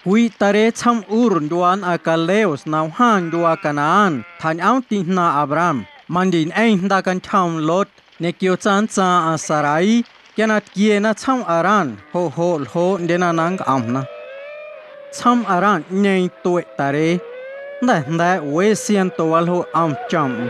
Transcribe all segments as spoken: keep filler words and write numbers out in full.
Cwii ta̱ree tsjoom Ur ndyuaa nnꞌaⁿ Caldeo na wjaⁿ ndyuaa Canaán tjañꞌoomti jnaaⁿ Abram, mandiñꞌeⁿ jnda cantyjoom Lot ñequio tsaⁿ nntsaaⁿꞌaⁿ Sarai. Quia na tquiena tsjoom Harán, joꞌ joꞌ ljooꞌndyena na nncꞌomna. Tsjoom Haránꞌñeeⁿ tueꞌ ta̱ree. Jnda̱ jnda̱a̱ꞌ we ciento waljo ꞌom chomꞌm.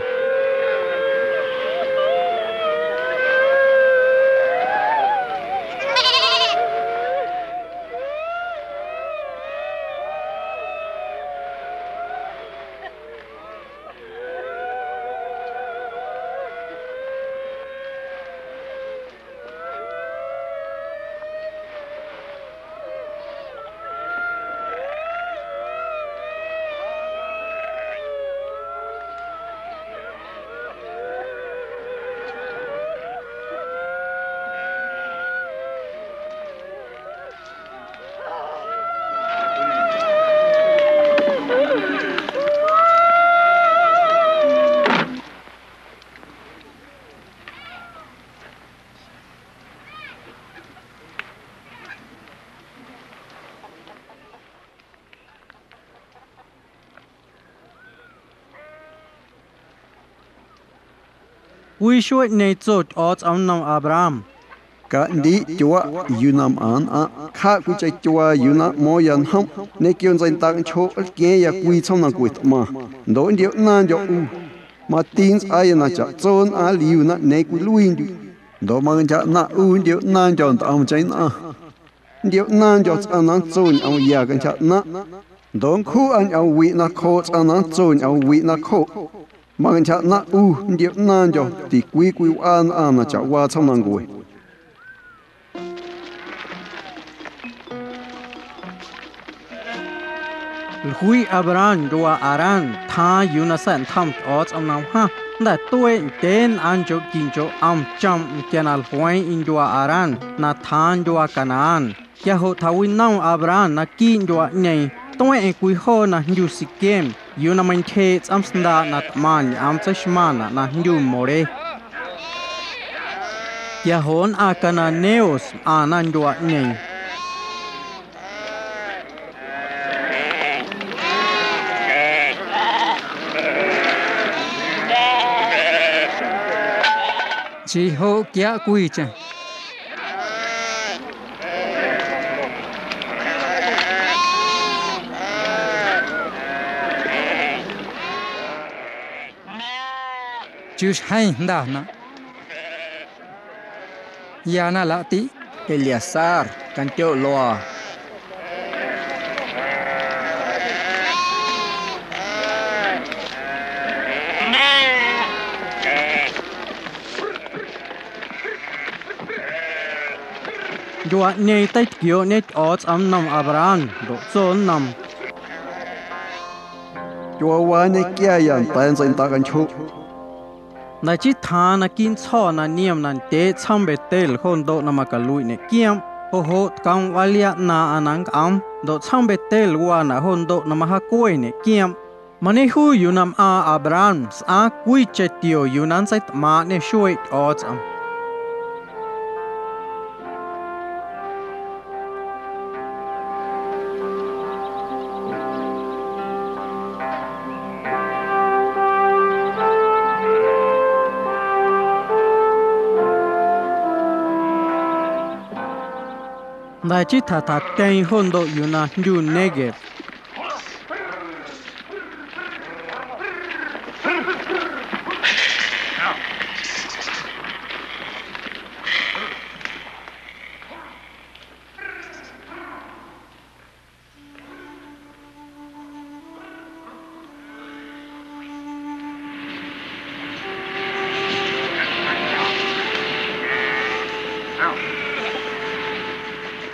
Cwii xueeꞌñeeⁿ tso Tyꞌo̱o̱tsꞌom nnom Abraham: Caꞌndiiꞌ tyuaꞌ yuu na mꞌaⁿ nnꞌaⁿ, cjaꞌ cwiicheⁿ tyuaa yuu na ꞌmo̱o̱ⁿya njomꞌ ñequio ntseindaꞌnchjoꞌ nlqueeⁿya cwii tsjoomnancue tꞌmaⁿ, ndoꞌ nntioꞌnaaⁿndyo̱ ꞌu. Mati nntsꞌaaya na chaꞌtso nnꞌaⁿ nliuna ꞌñeeⁿ cwiluiindyuꞌ, ndoꞌ macantyja ꞌnaⁿꞌ ꞌu nntioꞌnaaⁿndyo̱ ntꞌomcheⁿ nnꞌaⁿ. Nntioꞌnaaⁿndyo̱ tsꞌaⁿ na nntso ñꞌoom ya cantyja ꞌnaⁿꞌ, ndoꞌ nncjuꞌa ñꞌoom wiꞌ nacjooꞌ tsꞌaⁿ na nntso ñꞌoom wiꞌ nacjooꞌ. Macantyja ꞌnaⁿꞌ ꞌu nntioꞌnaaⁿndyo̱ ticwii cwii wꞌaa nnꞌaⁿ na chaꞌwaa tsjoomnancue. Jluiꞌ Abraham ndyuaa Harán, tjaaⁿ yuu na sa̱ꞌntjom Tyꞌo̱o̱tsꞌom na wjaⁿ. Jnda̱ tueeꞌ ndyee nnꞌaⁿ nchooꞌ quinchooꞌ ꞌom chomꞌm quia na jlueeⁿꞌeⁿ ndyuaa Harán na tjaaⁿ ndyuaa Canaán. Quia joꞌ tjawinom Abraham naquiiꞌ ndyuaaꞌñeeⁿ, tueⁿꞌeⁿ cwii joo na jndyu Siquem, yuu na meintyjeeꞌ tsꞌoomsndaaꞌ na tꞌmaⁿ ñꞌoom tseixmaⁿnaꞌ na jndyu Moré. Quia joꞌ nnꞌaⁿ cananeos mꞌaⁿna ndyuaaꞌñeeⁿ. Nchii joꞌ quiaaꞌ cwiicheⁿ. Chuu xjeⁿ jndanaꞌ. Ya na latiꞌ Eleazar candyoꞌ luaa. Ndyuaaꞌñeeⁿ teitquiooꞌñe Tyꞌo̱o̱tsꞌom nnom Abraham ndoꞌ tso nnoom: Tyuaawaa ñequiaya nda̱a̱ ntseindacanchjoꞌ. Jnda̱ chii tjaaⁿ naquiiꞌ ntsjo̱ na niom na ndyeeꞌ tsjoom Betel jo ndoꞌ na macaluiꞌ ñeꞌquioomꞌ. Joꞌ joꞌ tcoom wꞌaaliaa ꞌnaaⁿꞌaⁿ na nncꞌoom, ndoꞌ tsjoom Betel waanaꞌ jo ndoꞌ na majaacue ñeꞌquioomꞌ. Mañejuu yuu na mꞌaaⁿ Abraham sꞌaaⁿ cwiicheⁿ tio yuu na nntseitꞌmaaⁿꞌñê xueeꞌ Tyꞌo̱o̱tsꞌom. Jnda̱ chii tja tjatyeeⁿ jo ndoꞌ yuu na jndyu Neguev.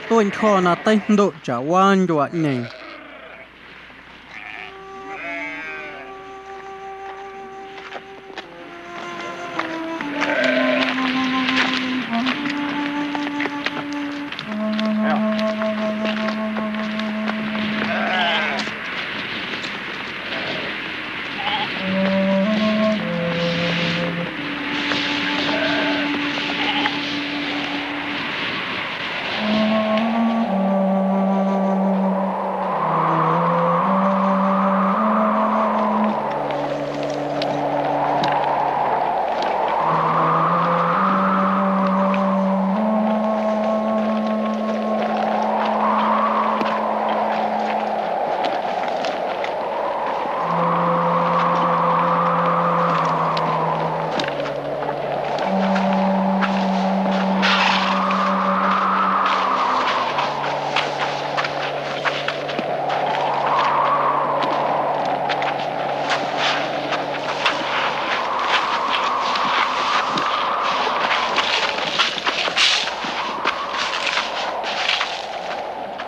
Tueꞌntyjo̱ na teijndoꞌ chaꞌwaa ndyuaaꞌñeeⁿ.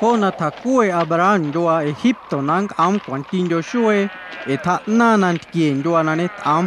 Joꞌ na tjacueeꞌ Abraham ndyuaa Egipto na nncꞌoom cwantindyo xuee, ee tjaaꞌnaⁿ nantquie ndyuaa na ñetꞌoom.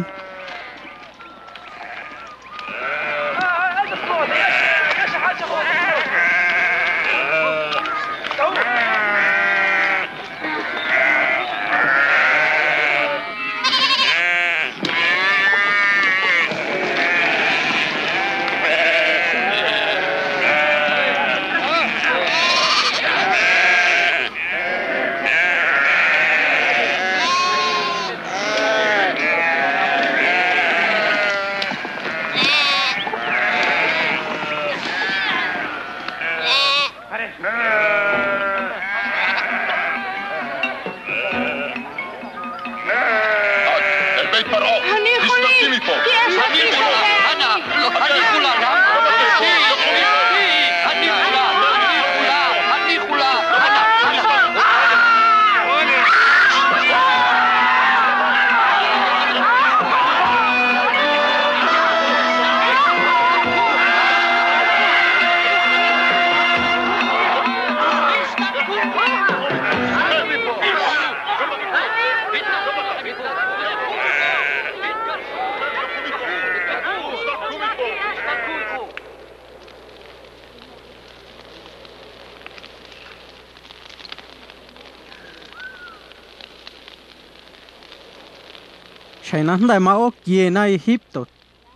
Xjeⁿ na jnda̱ maꞌooquiena Egipto,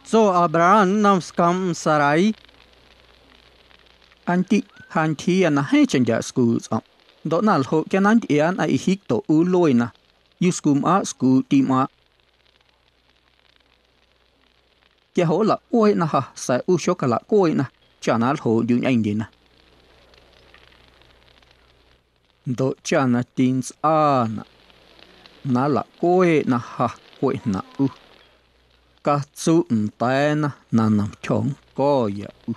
tso Abraham nnom scomꞌm Saraí: —Antiꞌ, ja ntyjiiya na jeeⁿcheⁿ ndyaꞌ scuuꞌ tsꞌomꞌ, ndoꞌ na ljoꞌ quia na nntyꞌiaa nnꞌaⁿ Egipto ꞌu lueena, yuscumꞌaaⁿꞌ scuuꞌ timꞌaaⁿꞌ. Quia joꞌ nlaꞌcueeꞌna ja, sa̱a̱ ꞌu xocalaꞌcueeꞌna cha na nljoꞌndyuꞌ ñꞌeⁿndyena. Ndoꞌ cha na tintsꞌaanaꞌ na nlaꞌcueeꞌna ja cweꞌ jnaⁿꞌ ꞌu, catsuꞌ nda̱a̱na na nomchjo̱ nnco̱ya ꞌu.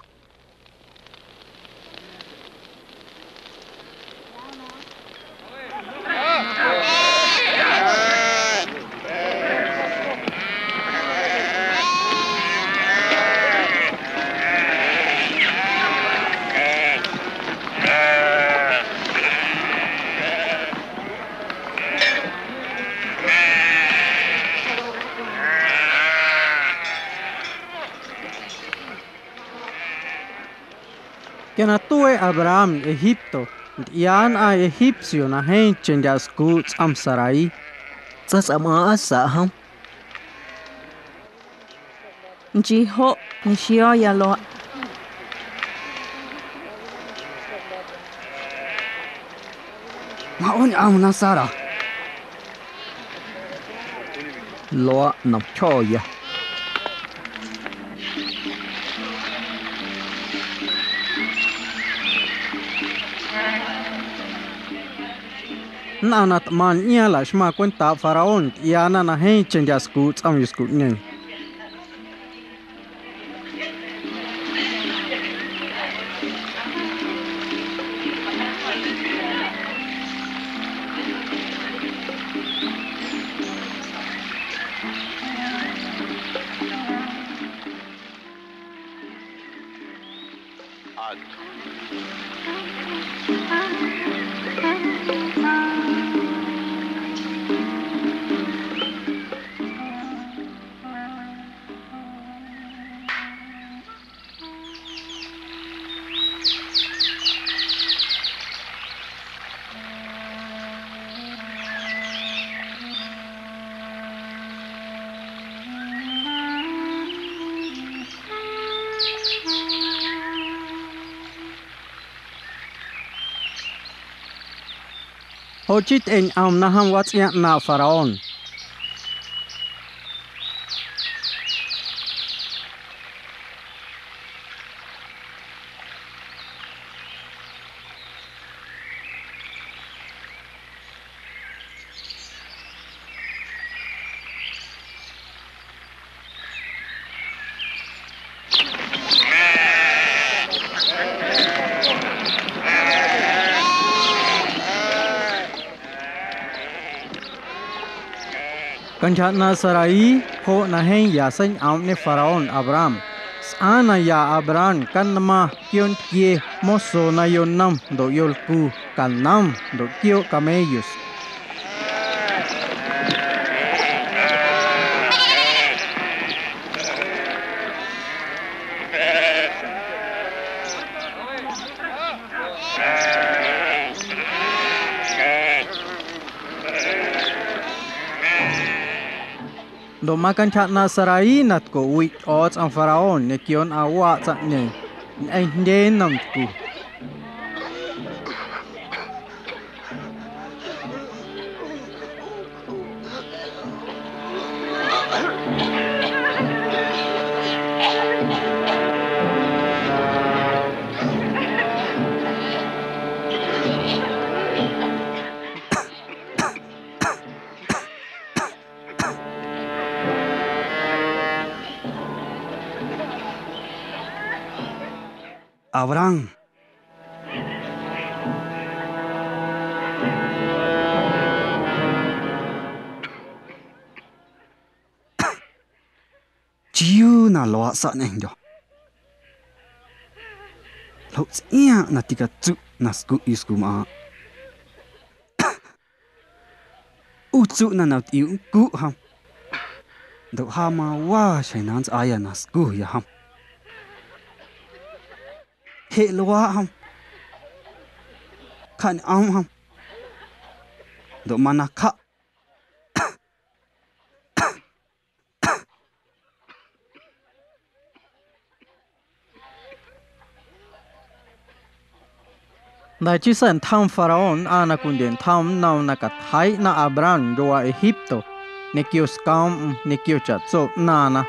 Quia na tueeꞌ Abraham Egipto, ntyꞌiaa nnꞌaⁿ egipcio na jeeⁿcheⁿ ndyaꞌ scuuꞌ tsꞌom Saraí: —Tsaⁿ tsꞌaⁿmꞌaaⁿꞌ aa saꞌ jom? Nchii joꞌ, ñexio̱o̱ya luaaꞌ. Maꞌooñꞌomna Sara. Luaaꞌ nomchjo̱ya. Nnꞌaⁿ na tꞌmaⁿ nꞌiaaⁿ laxmaⁿ cwentaaꞌ faraón ntyꞌiaana na jeeⁿcheⁿ ndyaꞌ scuuꞌ tsꞌom yuscuꞌñeeⁿ. Joꞌ chii tyꞌeñꞌom na jom watsꞌiaaⁿ ꞌnaaⁿꞌ faraón. Cantyja ꞌnaaⁿꞌ Saraí joꞌ na jeeⁿ ya seiñꞌoomꞌñe faraón Abraham. Sꞌaaⁿ na ya Abraham canmaⁿ, quio ntquie, moso na yonom ndoꞌ yolcu. canom ndoꞌ quiooꞌ camellos. Ndoꞌ macantyja ꞌnaaⁿꞌ Saraí na tcoꞌwiꞌ Tyꞌo̱o̱tsꞌom Faraón ñequio nnꞌaⁿwaaꞌ tsaⁿꞌñeeⁿ ñꞌeⁿ jndye nnom tcu. Abraham. ¿Chiuu na luaaꞌ sa̱ꞌ ñꞌeⁿndyo̱? Ljoꞌ tsꞌiaaⁿꞌ na ticatsuꞌ na scuꞌ yuscumꞌaaⁿꞌ. ꞌU tsuꞌ na na witꞌiuuꞌ nncuꞌ jom, ndoꞌ ja mawaa xjeⁿ na nntsꞌaaya na scuya jom. Jeꞌ luaaꞌ jom, cjaꞌñꞌoomꞌ jom, ndoꞌ mana cjaꞌ. Jnda̱ chii sa̱ꞌntjoom Faraón nnꞌaⁿ na cwindyeꞌntjoom nnoom na catjeiiꞌ nnꞌaⁿ Abraham ndyuaa Egipto ñequio scoomꞌm ñequio chaꞌtso ꞌnaaⁿna.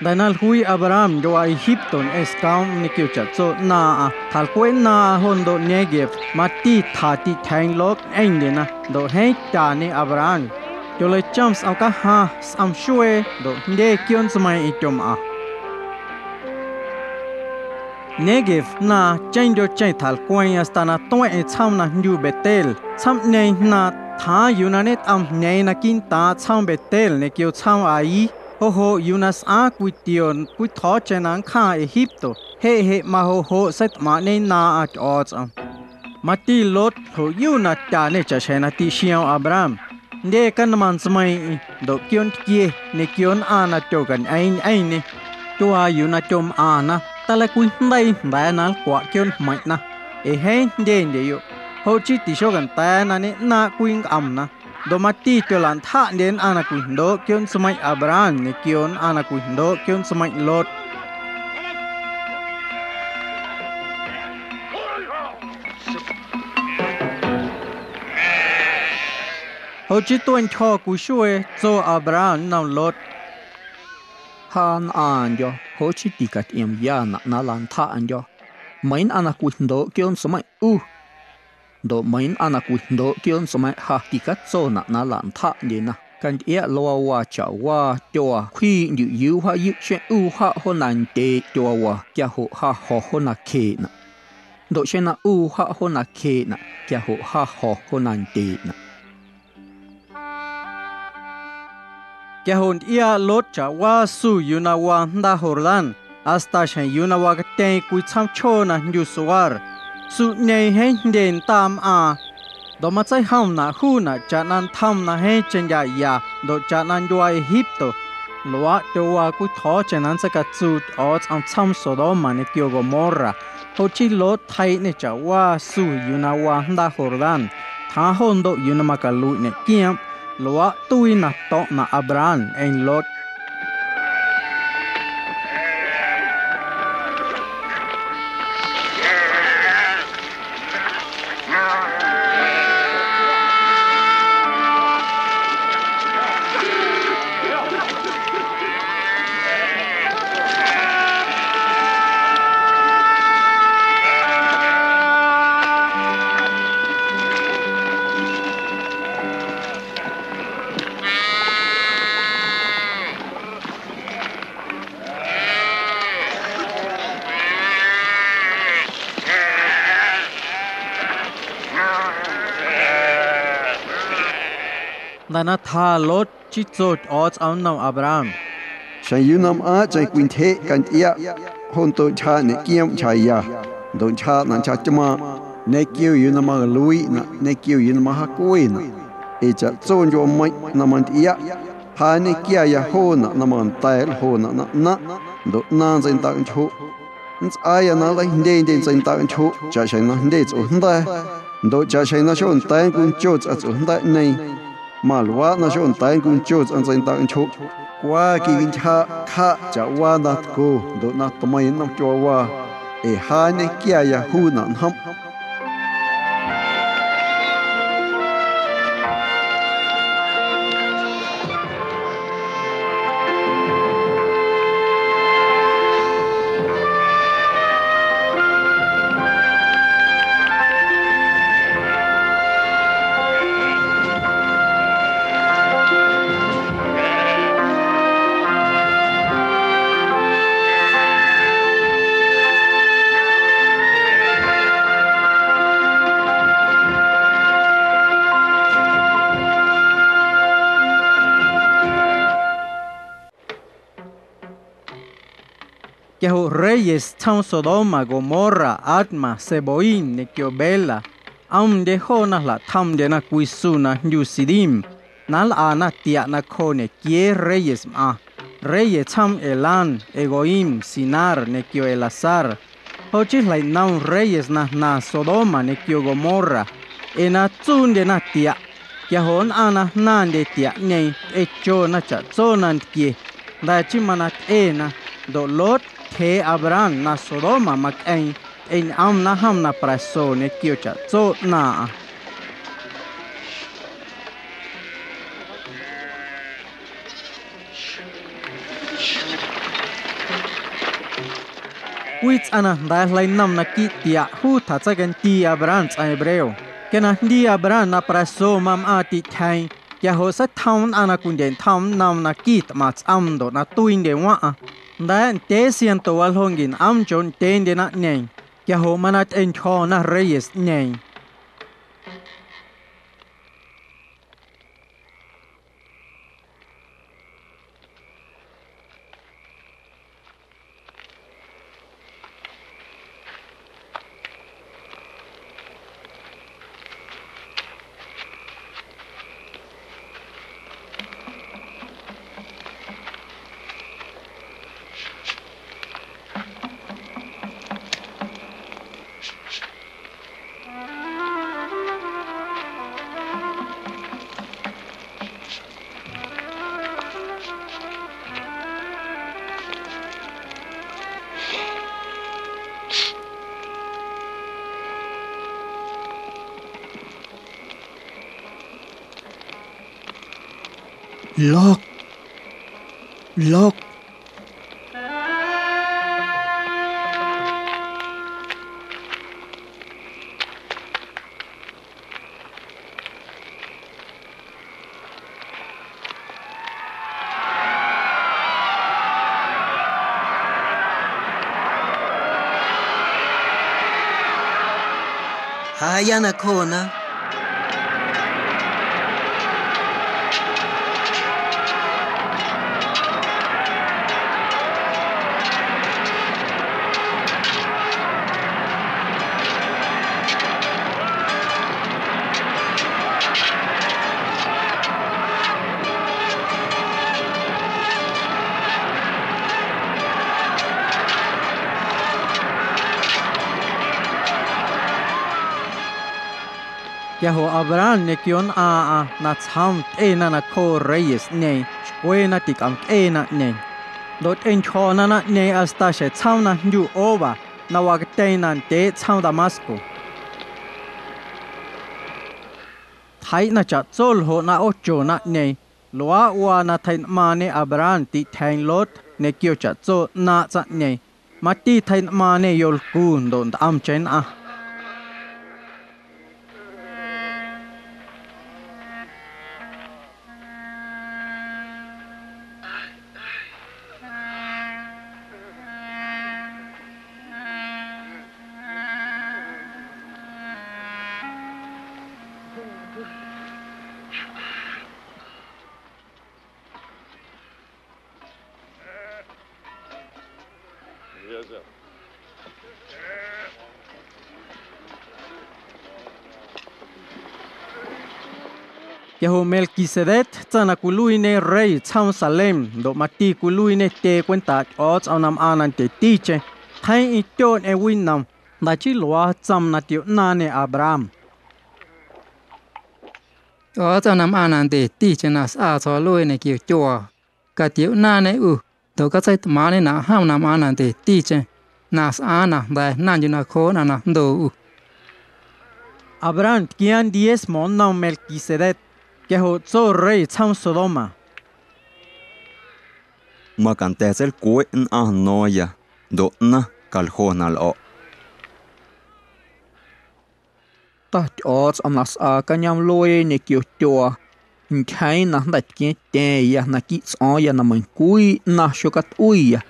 Jnda̱ na jluii Abraham ndyuaa Egipto ñꞌeⁿ scoomꞌm ñequio chaꞌtso ꞌnaaⁿꞌaⁿ, tjalcweꞌ nnaaⁿꞌaⁿ jo ndoꞌ Néguev, mati tjaa tiꞌtyjeeⁿ Lot ñꞌeⁿndyena ndoꞌ jeeⁿ tyañe Abraham. Tyoleichom sꞌom cajaⁿ, sꞌom xuee ndoꞌ jndye quiooꞌ ntsmeiiⁿꞌeⁿ tyomꞌaⁿ. Néguev ꞌnaaⁿ cheⁿndyo̱cheⁿ tjalcweeⁿ hasta na tueⁿꞌeⁿ tsjoom na jndyu Betel. Tsjoomꞌñeeⁿ jnaaⁿ tjaaⁿ yuu na ñetꞌom jñeeⁿ naquiiꞌntaaⁿ tsjoom Betel ñequio tsjoom Hai. Joꞌ joꞌ yuu na sꞌaaⁿ cwii tio cwii thjo̱o̱cheⁿ na nncjaaⁿ Egipto, jeꞌ jeꞌ majoꞌ joꞌ seitꞌmaaⁿꞌñe nnaaⁿꞌaⁿ Tyꞌo̱o̱tsꞌom. Mati Lot ljoꞌyu na tyañe chaꞌxjeⁿ na tixioom Abraham. Jndye canmaⁿ ntsmeiiⁿꞌeⁿ ndoꞌ quiooꞌ ntquie ñequio nnꞌaⁿ na tyocañꞌeeⁿ ñꞌeⁿñê. Tyuaa yuu na tyomꞌaⁿna, talaꞌcwijndeii jnda̱a̱ na nlcwaꞌ quiooꞌ njmeiⁿꞌna, ee jeeⁿ jndyendyeyoꞌ. Joꞌ chii tixocanda̱a̱ na ñeꞌnaaⁿꞌ cwii ncꞌomna, ndoꞌ mati tyolaꞌntjaꞌndye nnꞌaⁿ na cwijndooꞌ quiooꞌ ntsmeiⁿꞌ Abraham ñequio nnꞌaⁿ na cwijndooꞌ quiooꞌ ntsmeiⁿꞌ Lot. Joꞌ chii tueꞌntyjo̱ cwii xuee, tso Abraham nnom Lot: —Ja nnꞌaⁿndyo̱, joꞌ chii ticatyꞌiomyanaꞌ na nlantjaꞌndyo̱. Meiiⁿ nnꞌaⁿ na cwijndooꞌ quiooꞌ ntsmeiⁿꞌ ꞌu, ndoꞌ meiiⁿ nnꞌaⁿ na cwijndooꞌ quiooꞌ ntsmeiⁿꞌ ja ticatsonaꞌ na nlantjaꞌndyena. Cantyꞌiaꞌ luaawaa chaꞌwaa tyuaa cwjiiꞌndyuꞌ yuu wjaayuꞌ xeⁿ ꞌu wjaꞌ joo na ndyeeꞌ tyuaawaa, quia joꞌ ja jo̱ joo na cjeeꞌnaꞌ. Ndoꞌ xeⁿ na ꞌu wjaꞌ joo na cjeeꞌnaꞌ, quia joꞌ ja jo̱ joo na ndyeeꞌnaꞌ. Quia joꞌ ntyꞌiaaꞌ Lot chaꞌwaa su yuu na waa jnda Jordán, hasta xjeⁿ yuu na wacatyeeⁿ cwii tsjoomchjoo na jndyu Zoar. Suꞌñeeⁿ jeeⁿ jndye ndaa mꞌaaⁿ. Ndoꞌ matseijomnaꞌ juunaꞌ chaꞌna ntjom na jeeⁿcheⁿ ndyaya ndoꞌ chaꞌna ndyuaa Egipto. Luaaꞌ tyowaa cwii thjo̱o̱cheⁿ na nntseicatsuuꞌ Tyꞌo̱o̱tsꞌom tsjoom Sodoma ñequio Gomorra. Joꞌ chii Lot tjeiiꞌñê chaꞌwaa su yuu na waa jnda Jordán, tjaaⁿ jo ndoꞌ yuu na macaluiꞌ ñeꞌquioomꞌ. Luaaꞌ tuii na to̱ⁿꞌnaꞌ Abraham ñꞌeⁿ Lot. Jnda̱ na tja Lot, chii tso Tyꞌo̱o̱tsꞌom nnom Abraham: Xjeⁿ yuu na mꞌaaⁿꞌcheⁿ cwintyjeꞌ cantyꞌiaꞌ, joo ndoꞌ ntyjaaꞌ ñeꞌquioomꞌ ntyjaya, ndoꞌ ntyjaaꞌ na ntyja tymaaⁿꞌ, ñequio yuu na maluiiꞌnaꞌ, ñequio yuu na majaacwenaꞌ, ee chaꞌtso ndyuaameiⁿꞌ na mantyꞌiaꞌ, ja nñequiaya joonaꞌ na manda̱a̱ nljonaꞌ na ꞌnaⁿꞌ ndoꞌ ꞌnaaⁿ ntseindaꞌnchjoꞌ. Nntsꞌaaya na nleijndyendye ntseindaꞌnchjoꞌ chaꞌxjeⁿ na jndye tsꞌojnda̱a̱, ndoꞌ chaꞌxjeⁿ na xonda̱a̱ nncuncho tsꞌaⁿ tsꞌojnda̱a̱ꞌñeeⁿ. Maluaaꞌ na xonda̱a̱ nncuncho tsꞌaⁿ ntseindaꞌnchjoꞌ, cwaa quicantyjaaꞌ cjaꞌ chaꞌwaa na tco ndoꞌ na tmeiⁿ nnom tyuaawaa, ee ja nñequiaya juunaꞌ njomꞌ. Quia joꞌ reyes tsjoom Sodoma, Gomorra, Adma, Zeboim ñequio Bela, ꞌomndye joona jlaꞌtjomndyena cwii su na jndyu Sidim na nlꞌana tiaꞌ nacjoo ñequiee reyes mꞌaⁿ, reyes tsjoom Elán, Egoim, Sinar ñequio Elasar. Joꞌ chii jleiꞌnom reyes na jnaⁿ Sodoma ñequio Gomorra, ee na tsuundyena tiaꞌ. Quia joꞌ nnꞌaⁿ na jnaⁿndye tiaꞌñeeⁿ tyꞌechona chaꞌtso nantquie. Jnda̱ chii mana tyꞌena, ndoꞌ Lot tyjeeꞌ Abraham na Sodoma macꞌeeⁿ, tyꞌeñꞌomna jom na pra̱so ñequio chaꞌtso ꞌnaaⁿꞌaⁿ. Cwii tsꞌaⁿ na jnda̱a̱ jleinom naquiiꞌ tiaꞌ juu tjatseicanti Abraham tsꞌaⁿ hebreo. Quia na jndii Abraham na pra̱so mamꞌaaⁿ tiꞌtyjeeⁿ, quia joꞌ seitjoom nnꞌaⁿ na cwindyeꞌntjom nnoom na qui tꞌmaⁿ tsꞌoom ndoꞌ na tuiindye waⁿꞌaⁿ. Nda̱a̱ꞌ ndyee ciento waljo nquinꞌoomncho ndyeendyena ꞌñeeⁿ, quia joꞌ mana tyꞌentyjo̱na reyesꞌñeeⁿ. Lot, Lot. Ja jaya nacjona. Quia joꞌ Abraham ñequio nnꞌaaⁿꞌaⁿ na tsjoom tyꞌena nacjoo reyesꞌñeeⁿ xcwena ticꞌomcꞌee naⁿꞌñeeⁿ. Ndoꞌ tyꞌentyjo̱na naⁿꞌñeeⁿ hasta xjeⁿ tsjoom na jndyu Hoba na wacatyeeⁿ na ndyeeꞌ tsjoom Damasco. Tjeiiꞌna chaꞌtso ljoꞌ na ꞌoocho naⁿꞌñeeⁿ. Luaaꞌ waa na tjeiꞌnꞌmaaⁿñe Abraham tiꞌtyjeeⁿ Lot ñequio chaꞌtso ꞌnaaⁿꞌ tsaⁿꞌñeeⁿ. Mati tjeiꞌnꞌmaaⁿñe yolcu ndoꞌ ntꞌomcheⁿ nnꞌaⁿ. Quia joꞌ Melquisedec, tsaⁿ na cwiluiiñe rey tsjoom Salem ndoꞌ mati cwiluiiñe tyee cwentaaꞌ Tyꞌo̱o̱tsꞌom na mꞌaaⁿ na ndyeticheⁿ, tjeiiⁿꞌeⁿ tyoꞌ ñꞌeⁿ winom, jnda̱ chii luaaꞌ tsoom na tioꞌnaaⁿñê Abraham. Tyꞌo̱o̱tsꞌom na mꞌaaⁿ na ndyeticheⁿ na sꞌaa tsjo̱ꞌluee ñequio tyuaa, catioꞌnaaⁿñe ꞌu ndoꞌ catseitꞌmaaⁿꞌñenaꞌ jom na mꞌaaⁿ na ndyeticheⁿ na sꞌaaⁿ na jnda̱a̱ jnaⁿndyuꞌ nacjooꞌ nnꞌaⁿ na jndoo ꞌu. Abraham tquiaaⁿ diezmo nnom Melquisedec. Quia joꞌ tso rey tsjoom Sodoma: Macanda̱ tseilcweꞌ nnꞌaⁿ no̱o̱ⁿya ndoꞌ naⁿ caljoo na lꞌo̱ꞌ. Ta Tyꞌo̱o̱tsꞌom na sꞌaa cañoomꞌluee ñequio tyuaa, ntyjeeⁿ na jnda̱ tqueⁿtyeⁿya naquiiꞌ tsꞌo̱o̱ⁿya na meiⁿcwii ꞌnaⁿ xocatꞌuiiya.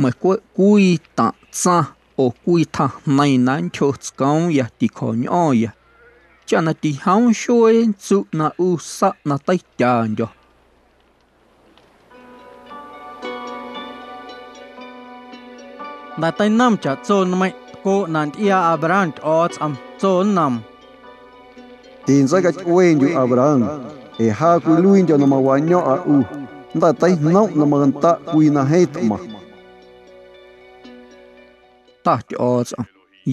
Meiⁿ cweꞌ cwii taⁿꞌ tsaⁿ oo cwii tjaⁿjneiⁿ na nnchjo tscoo̱ⁿya ticjo̱ñꞌo̱ⁿya, cha na tijoom xuee nntsuꞌ na ꞌu saꞌ na teityaandyo̱. Jnda̱ teinom chaꞌtso nmeiⁿꞌ tcoꞌ na ntyꞌiaa Abraham Tyꞌo̱o̱tsꞌom, tso nnoom: Tintseicatyꞌuendyuꞌ Abraham, ee ja cwiluiindyo̱ na mawaño̱ⁿꞌa ꞌu. Jnda̱ teijnomꞌ na macandaꞌ cwii na jeeⁿ tꞌmaⁿ. Ta Tyꞌo̱o̱tsꞌom,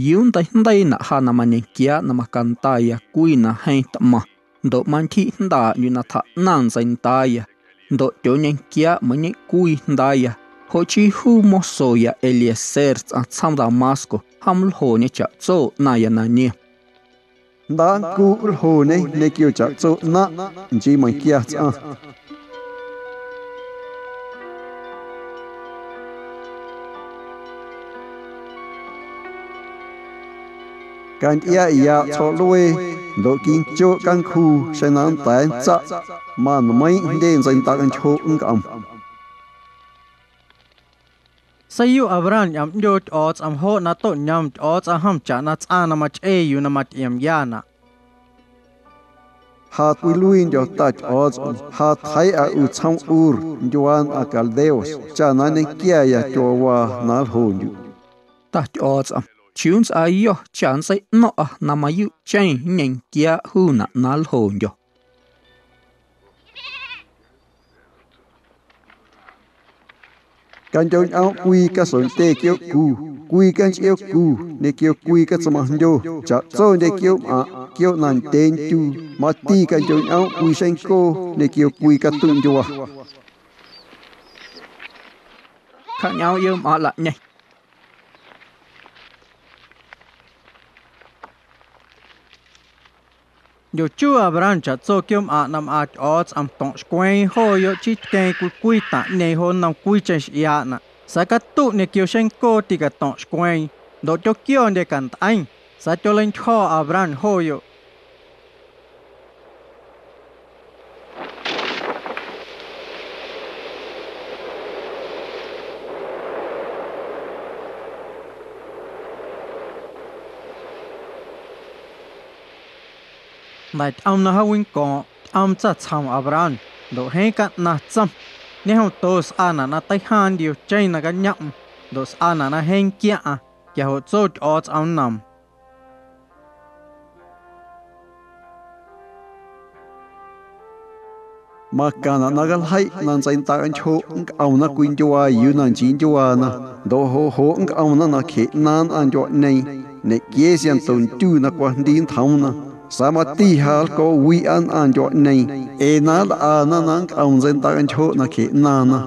¿yuu nnteijndeiinaꞌ ja na mañequiaaꞌ na macandaya cwii na jeeⁿ tꞌmaⁿ ndoꞌ mantyjiꞌjndaaꞌndyuꞌ na tjaꞌnaⁿ ntseindaaya ndoꞌ tyooñequiaaꞌ meiiⁿñeꞌcwii jndaaya? Joꞌ chii juu mosoya Eliezer tsꞌaⁿ tsjoom Damasco, jom nljoñe chaꞌtso ꞌnaⁿya na niom. Jnda nncuꞌ nljoñe ñequio chaꞌtso ꞌnaⁿꞌ, nchii meiⁿquia tsꞌaⁿ. Cantyꞌiaꞌyaꞌ tsjo̱ꞌluee ndoꞌ quinchoꞌ cancjuu xeⁿ na nnda̱a̱ nntsaꞌ, manmeiiⁿꞌ jndye ntseindaꞌcanchjoꞌ nncꞌom. Seiyuꞌ Abraham ñꞌoomꞌndyoo Tyꞌo̱o̱tsꞌom joꞌ na toꞌñoom Tyꞌo̱o̱tsꞌom jom chaꞌna tsꞌaⁿ na machꞌee yuu na matyꞌiomyanaꞌ. Ja cwiluiindyo̱ Ta Tyꞌo̱o̱tsꞌom, ja tjeiiꞌa ꞌu tsjoom Ur ndyuaa nnꞌaⁿ caldeos cha na nñequiaya tyuaawaa na nljondyuꞌ. Ta Tyꞌo̱o̱tsꞌom, ¿chiuu nntsꞌaayo̱ cha nntseiꞌno̱ⁿꞌa na mayuuꞌcheⁿ nñequiaaꞌ juunaꞌ na nljondyô̱? Candyoꞌñꞌoomꞌ cwii casondye quiooꞌcu, cwii canchꞌiocu ñequio cwii catsmaⁿjndyo, chaꞌtsondye quiooꞌmꞌaⁿꞌ, quiooꞌ na ndyee ntyuu, mati candyoꞌñꞌoomꞌ cwii xeⁿncoo ñequio cwii catuꞌndyua. Cjaꞌñꞌoomꞌ quiooꞌmꞌaⁿꞌ laꞌñeⁿ. Ndyochuu Abraham chaꞌtso quiooꞌmꞌaⁿꞌ na mꞌaaⁿ Tyꞌo̱o̱tsꞌom to̱ⁿꞌxcweeⁿ joo yoꞌ chii tqueeⁿ cwii cwii taⁿꞌñeeⁿ jo nnom cwiicheⁿ xꞌiaaꞌnaꞌ, sa̱a̱ catuꞌ ñequio xeⁿncoo ticato̱ⁿꞌxcweeⁿ, ndoꞌ tyoquiondye cantꞌeⁿ, sa̱a̱ tyoleintyjo̱ Abraham joo yoꞌ. Jnda̱ tyꞌoom na jaawinco̱o̱ⁿꞌ, tyꞌoom tsatsjoom Abraham, ndoꞌ jeeⁿ caꞌnaⁿ tsom: Ñejomto sꞌaanaꞌ na teijaaⁿ nntiocheⁿ na cañomꞌm, ndoꞌ sꞌaanaꞌ na jeeⁿ nquiaⁿꞌaⁿ. Quia joꞌ tso Tyꞌo̱o̱tsꞌom nnoom: Macaⁿnaꞌ na caljeiꞌ na ntseindaꞌcanchjoꞌ nncꞌomna cwii ndyuaa yuu na nchii ndyuaana, ndoꞌ joꞌ joꞌ nncꞌomna nacje ꞌnaaⁿ nnꞌaⁿ ndyuaꞌñeeⁿ. Ñequiee ciento ntyuu na cwajndii nntjoomna, sa̱a̱ mati ja nlco̱wiꞌa nnꞌaⁿ ndyuaꞌñeeⁿ, ee na nlꞌana na nncꞌom ntseindaꞌcanchjoꞌ nacje ꞌnaaⁿna.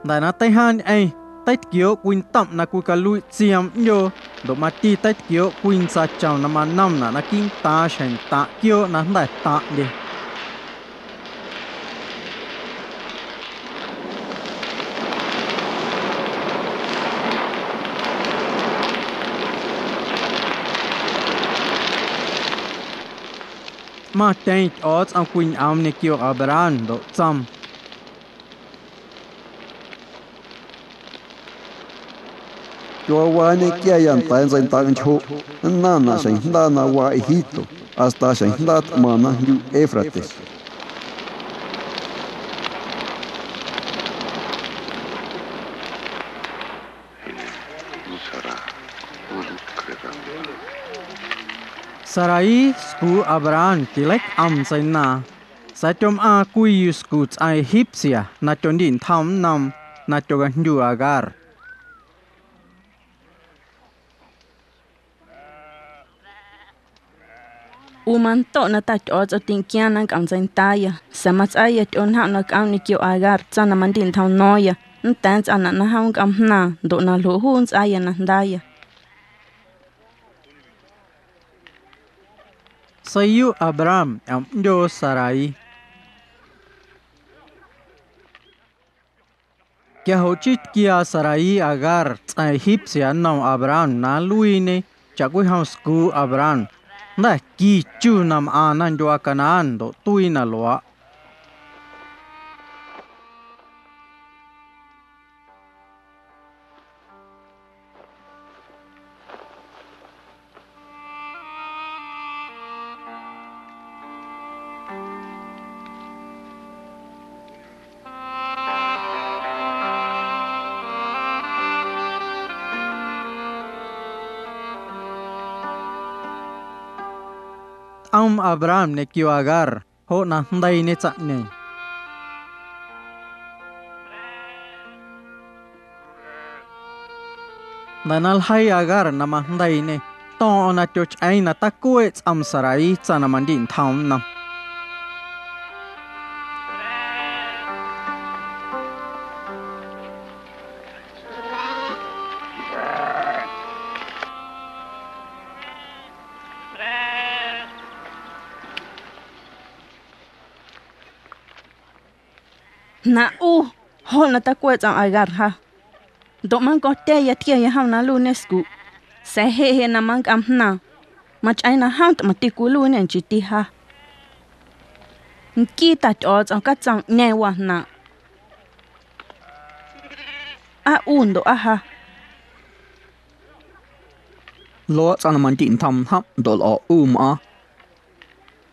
Jnda̱ na teijaaⁿ ñꞌeⁿ, teitquiooꞌ cwii ntomꞌ na cwicaluiꞌ tsioom ꞌndyoo, ndoꞌ mati teitquiooꞌ cwii ntsaachom na manomnaꞌ naquiiꞌ ntaaⁿ xjeⁿ ntaⁿꞌ quiooꞌ na jnda̱ taⁿꞌndye. Tꞌmaⁿtyeⁿ Tyꞌo̱o̱tsꞌom cwiñꞌoom ñequio Abraham ndoꞌ tsoom: Tyuaawaa nñequiaya nda̱a̱ ntseindaꞌcanchjoꞌ, nnaⁿnaꞌ xjeⁿ jnda na waa Egipto. hasta xjeⁿ jndaa tꞌmaⁿ na jndyu Éufrates. Saraí scuuꞌ Abraham tileicꞌom ntseinaaⁿ, sa̱a̱ tyomꞌaaⁿ cwii yuscu tsꞌaⁿ egipcia na tyondiꞌntjom nnoom na tyocajndyu Agar. ꞌU mandoꞌ na Ta Tyꞌo̱o̱tsꞌom tinquiaaⁿ na nncꞌomntseindaaya, sa̱a̱ matsꞌaaya tyꞌo̱njomꞌ na cꞌoomꞌ ñequio Agar tsaⁿ na mandiꞌntjom no̱o̱ⁿya. Nnda̱a̱ nntsꞌaanaꞌ na jom nncꞌom jnaaⁿ ndoꞌ na ljoꞌ juu nntsꞌaaya na jndaaya. Seiyuꞌ Abraham ñꞌoom ꞌndyoo Saraí. Quia joꞌ chii tquiaa Saraí Agar tsꞌaⁿ egipcia nnom Abraham na nluiiñe chaꞌcwijom scuuꞌ Abraham. Jnda̱ qui chu na mꞌaaⁿ na ndyuaa Canaán ndoꞌ tuii na luaaꞌ. Tꞌoom Abraham ñequio Agar joꞌ na jndeiiñe tsaⁿꞌñeeⁿ. Jnda̱ na ljeii Agar na majndeiiñe, to̱o̱ⁿꞌo̱ⁿ na tyochꞌeeⁿ na tacueeꞌ tsꞌom Saraí tsaⁿ na mandiꞌntjom nnom. Jnaⁿꞌ ꞌu joꞌ na tacueeꞌ tsꞌom Agar ja, ndoꞌ manco̱tya̱ya tquiaya jom na nluiiñe scuꞌ, sa̱a̱ jeꞌ jeꞌ na manncꞌom jnaaⁿ, machꞌeeⁿ na jom tꞌmaⁿti cwiluiiñe nchiiti ja. Nquii Ta Tyꞌo̱o̱tsꞌom catsoomꞌñeeⁿ wajnaaⁿꞌ. ¿Aa ꞌu ndoꞌ aa ja? Luaaꞌ tsꞌaⁿ na mandiꞌntjom njomꞌ ndoꞌ lꞌo̱ ꞌu mꞌaaⁿ.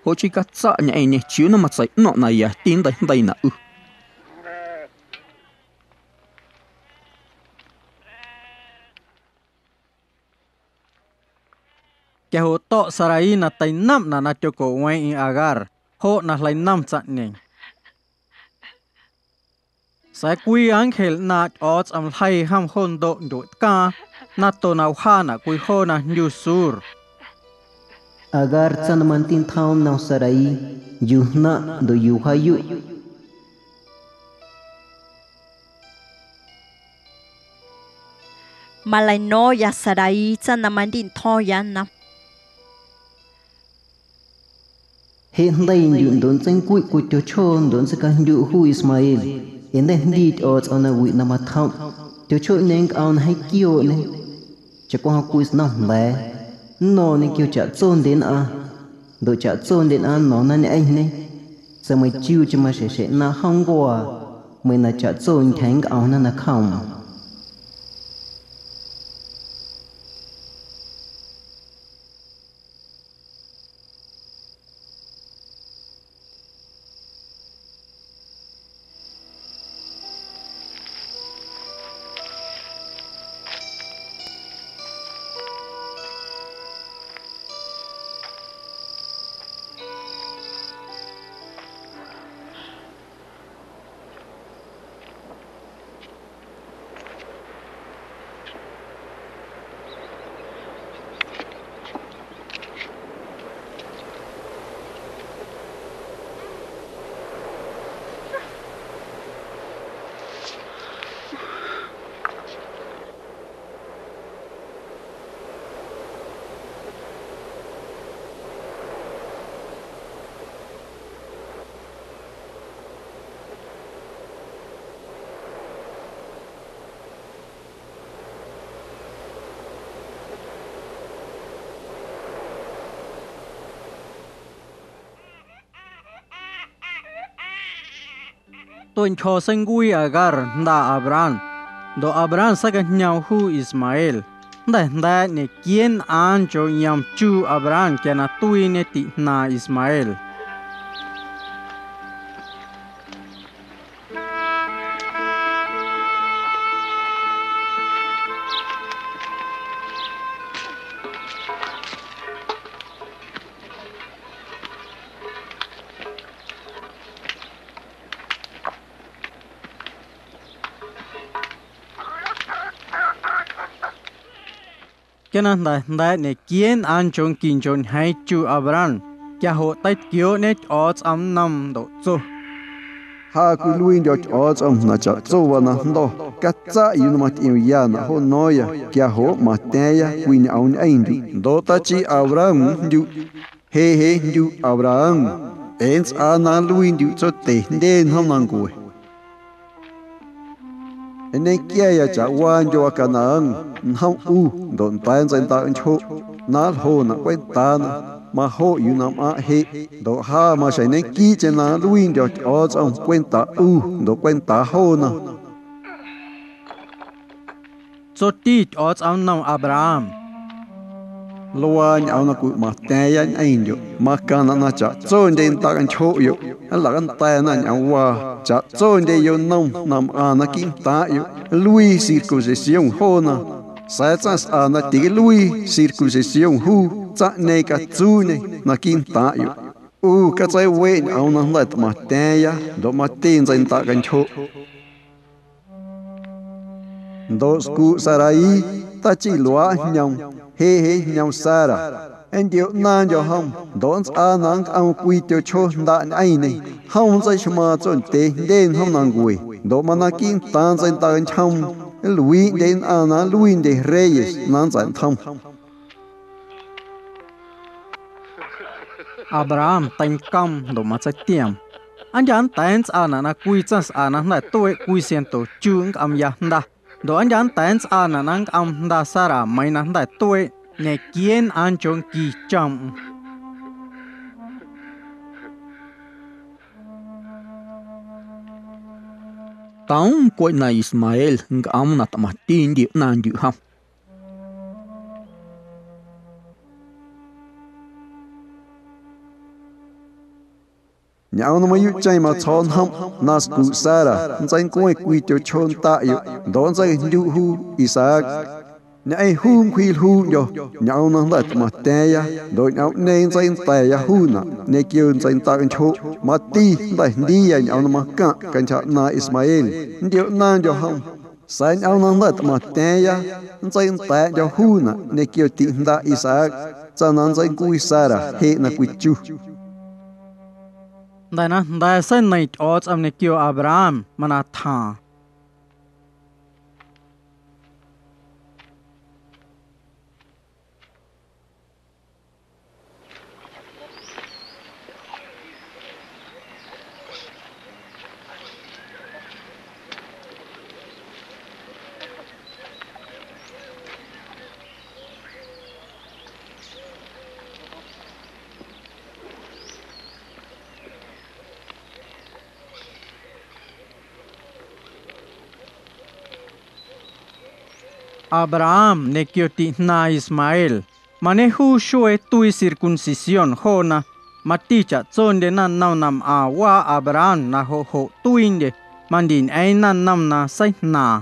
Joꞌ chii catsaꞌ ñꞌeⁿñê chiuu na matseiꞌno̱ⁿꞌ na yati nnteijndeiinaꞌ ꞌu. Quia joꞌ to̱ꞌ Saraí na teinomꞌnaꞌ na tyocoꞌweeⁿꞌeⁿ Agar, joꞌ na jleinom tsaⁿꞌñeeⁿ. Sa̱a̱ cwii ángel ꞌnaaⁿꞌ Tyꞌo̱o̱tsꞌom ljeii jom jo ndoꞌ ndyueꞌtcaaⁿ, nato na wjaanaꞌ cwii joo na jndyu Sur. Agar tsaⁿ na mandiꞌntjoom nnom Saraí, yuu jnaⁿꞌ ndoꞌ yuu wjaayuꞌ. Maleino̱o̱ⁿya Saraí tsaⁿ na mandiꞌntjo̱o̱ⁿya nnom. Jeꞌ jndeiindyuꞌ ndoꞌ nntseincuiꞌ cwii tyochjoo ndoꞌ nntseicandyuꞌ juu Ismael, ee jnda̱ jndii Tyꞌo̱o̱tsꞌom nawiꞌ na matjomꞌ. Tyochjooꞌñeeⁿ nncꞌoom na jeeⁿ quiooꞌñê, chaꞌcwijom cwii snom jnda̱a̱, nno̱o̱ⁿ ñequio chaꞌtsondye nnꞌaⁿ, ndoꞌ chaꞌtsondye nnꞌaⁿ nno̱o̱ⁿna ñꞌeⁿñê, sa̱a̱ meiⁿ chiuucheⁿ maxjeⁿ xjeⁿ ꞌnaaⁿ jom ncuaa, meiⁿ na chaꞌtso ntyjeeⁿ nncꞌomna nacjoomꞌm. Tueꞌntyjo̱ seincuii Agar jnda Abraham, ndoꞌ Abraham seicajñoom juu Ismael. Jnda̱ jnda̱a̱ꞌ ñequiee nnꞌaaⁿncho yom chuu Abraham quia na tuiiñe tiꞌjnaaⁿ Ismael. Quia na jnda̱ jnda̱a̱ꞌ ñequiee nnꞌaaⁿncho nquincho ñjeeⁿ chuu Abraham, quia joꞌ teitquiooꞌñe Tyꞌo̱o̱tsꞌom nnoom ndoꞌ tso: —Ja cwiluiindyo̱ Tyꞌo̱o̱tsꞌom na chaꞌtso waa na jndo̱. Catsaꞌ yuu na matyꞌiomyanaꞌ jo no̱o̱ⁿya, quia joꞌ matya̱a̱ⁿya cwiñꞌoom ñꞌeⁿndyuꞌ. Ndoꞌ tachi Abraham jndyuꞌ. Jeꞌ jeꞌ jndyuꞌ Abraham, ee nntsꞌaa na nluiindyuꞌ tsote jndye njoomnancue. Nñequiaya chaꞌwaa ndyuaa Canaán, njom ꞌu ndoꞌ nda̱a̱ ntseindaꞌnchjoꞌ na nljonaꞌ cwentaana, majoꞌ yuu na mꞌaⁿꞌ jeꞌ. Ndoꞌ ja maxjeⁿ ñequiiꞌcheⁿ na nluiindyo̱ Tyꞌo̱o̱tsꞌom cwenta ꞌu ndoꞌ cwentaa joona. Tsoti Tyꞌo̱o̱tsꞌom nnom Abraham: —Luaa ñꞌoom na cwimatya̱a̱ⁿya ñꞌeⁿndyoꞌ, macaⁿnaꞌ na chaꞌtsondye ndaꞌcanchjoꞌyoꞌ nlaꞌcanda̱na ñꞌoomwaa. Chaꞌtsondye yonom na mꞌaⁿ naquiiꞌ ntaaⁿꞌyoꞌ nluii circuncisión joona, sa̱a̱ tsaⁿsꞌa na ticaluii circuncisión juu, tsaⁿꞌñeeⁿ catsuuñê naquiiꞌ ntaaⁿꞌyoꞌ. ꞌU catseiweeꞌ ñꞌoom na jnda̱ tꞌmaⁿtya̱a̱ⁿya ndoꞌ mati ntseindaꞌcanchjoꞌ. Ndoꞌ scuꞌ Saraí, tachi luaaꞌ jñoom, jeꞌ jeꞌ jñoom Sara. Nntioꞌnaaⁿndyo̱ jom ndoꞌ nntsꞌaa na nncꞌoom cwii tyochjoo jndaꞌ ñꞌeⁿñê. Jom nntseixmaaⁿ tsondyee jndye njoomnancue, ndoꞌ mana quiiꞌntaaⁿ ntseindaꞌcanchjoom nluiiꞌndye nnꞌaⁿ na nluiindye reyes na nntsa̱ꞌntjom. Abraham teincoom ndoꞌ matseitioom: —¿Aa ndyaꞌ nnda̱a̱ nntsꞌaanaꞌ na cwii tsaⁿsꞌa na jnda̱ tueeꞌ cwii ciento chuuꞌ nncꞌoomya jnda? Ndoꞌ ¿aa ndyaꞌ nnda̱a̱ nntsꞌaanaꞌ na nncꞌoom jnda Sara meiiⁿ na jnda̱ tueeꞌ ñequiee nnꞌaaⁿncho nqui chomꞌm? Toom cweꞌ na Ismael ncꞌoom na tꞌmaⁿti nntioꞌnaaⁿndyuꞌ jom. Ñꞌoom na mayuuꞌcheⁿ matsjo̱o̱ njomꞌ na scuꞌ Sara nntseincueⁿ cwii tyochjoo ndaꞌyoꞌ ndoꞌ nntseijndyuꞌ juu Isaac. Ñꞌeⁿ juu nncwjiꞌljuuꞌndyo̱ ñꞌoom na jnda̱ tꞌmaⁿtya̱a̱ⁿya ndoꞌ ñꞌoomꞌñeeⁿ nntseinda̱a̱ⁿya juunaꞌ ñequio ntseindaꞌcanchjoꞌ. Mati jnda̱ jndiiya ñꞌoom na macaⁿꞌ cantyja ꞌnaaⁿꞌ Ismael nntioꞌnaaⁿndyo̱ jom. Sa̱a̱ ñꞌoom na jnda̱ tꞌmaⁿtya̱a̱ⁿya nntseijnda̱a̱ꞌndyo̱ juunaꞌ ñequio tiꞌjndaꞌ Isaac, tsaⁿ na nntseincuii Sara jeꞌ na cwichu. Jnda̱ na jnda̱ seineiⁿ Tyꞌo̱o̱tsꞌom ñequio Abraham, mana tjaaⁿ. Abraham ñequio tiꞌjnaaⁿ Ismael, mañejuu xuee tuii circuncisión joona. Mati chaꞌtsondye naⁿnom na mꞌaⁿ waa Abraham na joꞌ joꞌ tuiindye, mandiñꞌeeⁿ naⁿnom na seijnaaⁿ.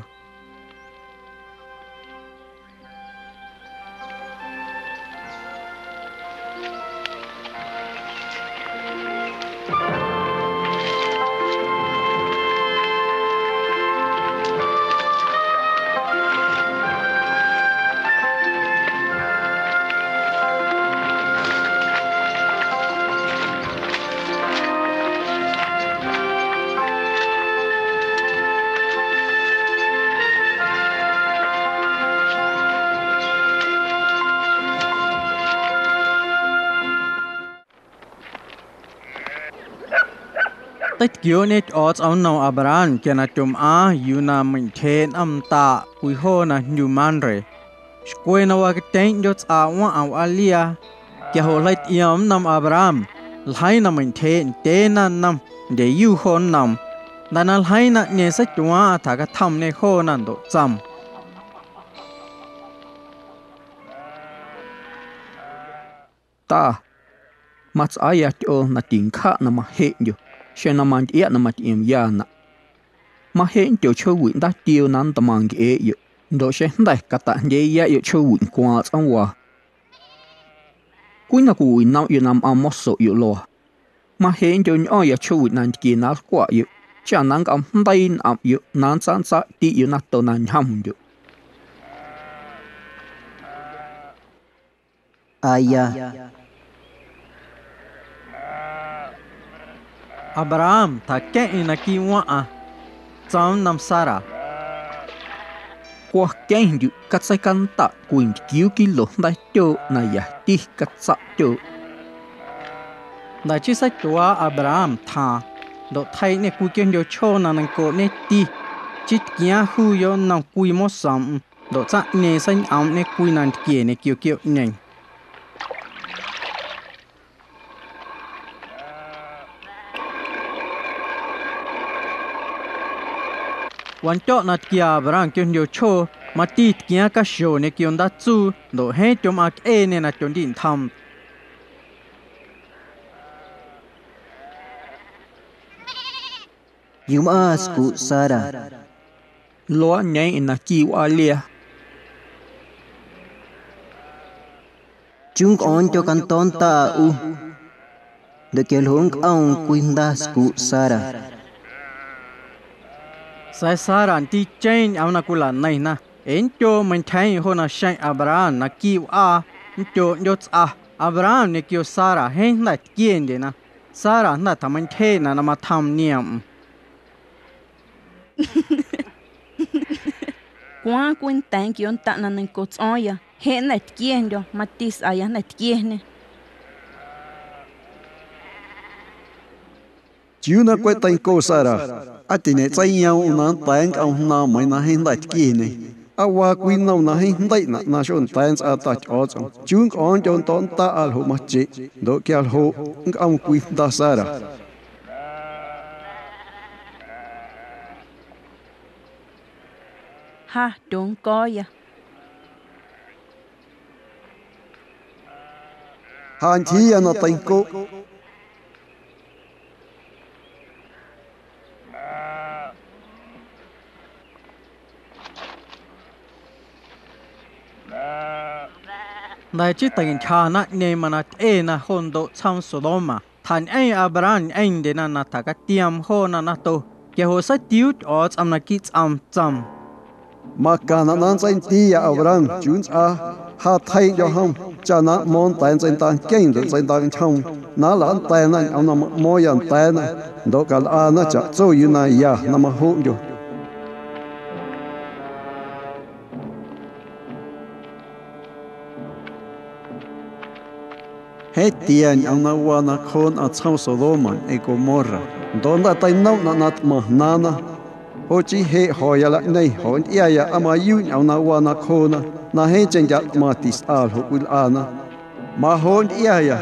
Teitquiooꞌñe Tyꞌo̱o̱tsꞌom nnom Abraham quia na tyomꞌaaⁿ yuu na meintyjeeꞌ nꞌom ndaaꞌ cwii joo na jndyu Mamre, xcwe na wacatyeeⁿꞌndyo tsꞌaa waⁿꞌa wꞌaaliaa. Quia joꞌ jlei tyꞌioom nnom Abraham, ljeiiⁿ na meintyjeeꞌ ndyee naⁿnom, ndyeyu jo nnoom. Jnda̱ na ljeiiⁿ naⁿꞌñeeⁿ seityuaaⁿꞌaⁿ tjacatjomñê joona ndoꞌ tsoom: Ta, matsꞌaaya tyꞌoo na tincjaꞌ na majeꞌndyo, xeⁿ na mantyꞌiaꞌ na matyꞌiomyanaꞌ. Majeꞌndyo chjoowiꞌ ndaatioo na ntmaⁿ ncꞌeeꞌyoꞌ, ndoꞌ xeⁿ jnda̱ cataꞌjndyeenyaꞌyoꞌ chjoowiꞌ ncuaaⁿꞌ tsꞌoomwaa. Cwii na cwiwinomꞌyoꞌ na mꞌaⁿ mosoꞌyoꞌ luaa. Majeꞌndyo ñꞌo̱ⁿya chjoowiꞌ nantquie na nlcwaꞌyoꞌ, cha na nncꞌom jndeii nꞌomꞌyoꞌ na nntsaꞌntsaꞌtiꞌyoꞌ nato na ñjomndyoꞌ. Aya. Abraham, tjaqueⁿꞌeⁿ naquiiꞌ waⁿꞌaⁿ, tsoom nnom Sara. Cwaqueⁿndyuꞌ catseicandaꞌ cwintquiuu kilo jnda̱tyooꞌ na yati catsaꞌtyooꞌ. Jnda̱ chii seityuaaꞌ Abraham tjaaⁿ, ndoꞌ tjeiiꞌñê cwii quiondyochjoo na neiⁿncoꞌñeti. Chii tquiaaⁿ juuyoꞌ nnom cwii mosoomꞌm, ndoꞌ tsaⁿꞌñeeⁿ seiñꞌoomꞌñê cwii nantquie ñequio quiooꞌñeeⁿ. Wandyoꞌ na tquia Abraham quiondyochjoo, mati tquiaaⁿ caxo ñequio ndaatsuu, ndoꞌ jeeⁿ tyomꞌaaⁿcꞌeeñê na tyondiꞌntjoom. ¿Yuu mꞌaaⁿ scuꞌ Sara? Luaaꞌñeeⁿ naquiiꞌ wꞌaa liaa. ¿Chiuu ncꞌo̱o̱ⁿndyo canto̱o̱nndaꞌa ꞌu? Ndoꞌ quia ljoꞌ nncꞌoom cwii jnda scuꞌ Sara. Sa̱a̱ Sara ndiicheⁿ ñꞌoom na cwilaꞌneiⁿna, ee nndyoo meintyjeeⁿ jo naxeⁿ Abraham naquiiꞌ wꞌaa, nndyoꞌ ꞌndyootsꞌa. Abraham ñequio Sara jeeⁿ jnda̱ tquiendyena. Sara jnda̱ tjameintyjeeꞌnaꞌ na matjoom nioomꞌm. ¿Cwaaⁿ cwenta̱a̱ nquio nntaꞌ na neiⁿnco tsꞌo̱o̱ⁿya? Jeꞌ jnda̱ tquiendyo̱, mati sꞌaaya jnda̱ tquieñê. ¿Chiuu na cweꞌ teinco Sara? ¿Aa tiñeꞌtseiyoomꞌm na nnda̱a̱ nncꞌom jnaaⁿ meiiⁿ na jeeⁿ jnda̱ tquieñê? ¿Aa waa cwii nnom na jeeⁿ jndeiꞌnaꞌ na xonda̱a̱ nntsꞌaa Ta Tyꞌo̱o̱tsꞌom? ¿Chiuu ncꞌo̱o̱ⁿndyo nnto̱ꞌnndaꞌa ljoꞌ machꞌeꞌ? Ndoꞌ quia ljoꞌ nncꞌoom cwii jnda Sara. Ja tyonco̱o̱ya. Ja ntyjiiya na teincoꞌ. Jnda̱ chii teiꞌntyja naⁿꞌñeeⁿ mana tyꞌena jo ndoꞌ tsjoom Sodoma. Tjañꞌeⁿ Abraham ñꞌeⁿndyena na tjacatioom joona nato. Quia joꞌ seitiuu Tyꞌo̱o̱tsꞌom naquiiꞌ tsꞌoom, tsoom: Macaⁿnaꞌ na nntseindiiya Abraham chiuu nntsꞌaa. Ja tjeiiꞌndyo̱ jom cha na mꞌmo̱o̱ⁿ nda̱a̱ ntseinda nqueⁿ ndoꞌ ntseinda nchjoom na nlaꞌnnda̱na ñꞌoom na maꞌmo̱o̱ⁿya nda̱a̱na, ndoꞌ calꞌana chaꞌtso yuu na ya na majoꞌndyo. Jeeⁿ tia ñꞌoom na waa nacjoo nnꞌaⁿ tsjoom Sodoma ñꞌeⁿ Gomorra, ndoꞌ jnda̱ teinomꞌnaꞌ na tꞌmaⁿ jnaaⁿna. Joꞌ chii jeꞌ jo̱ya laꞌñeeⁿ joꞌ ntyꞌiaya aa mayuuꞌ ñꞌoom na waa nacjoona na jeeⁿcheⁿ ndyaꞌ tꞌmaⁿ tisꞌa ljoꞌ cwilꞌana. Majoꞌ ntyꞌiaya.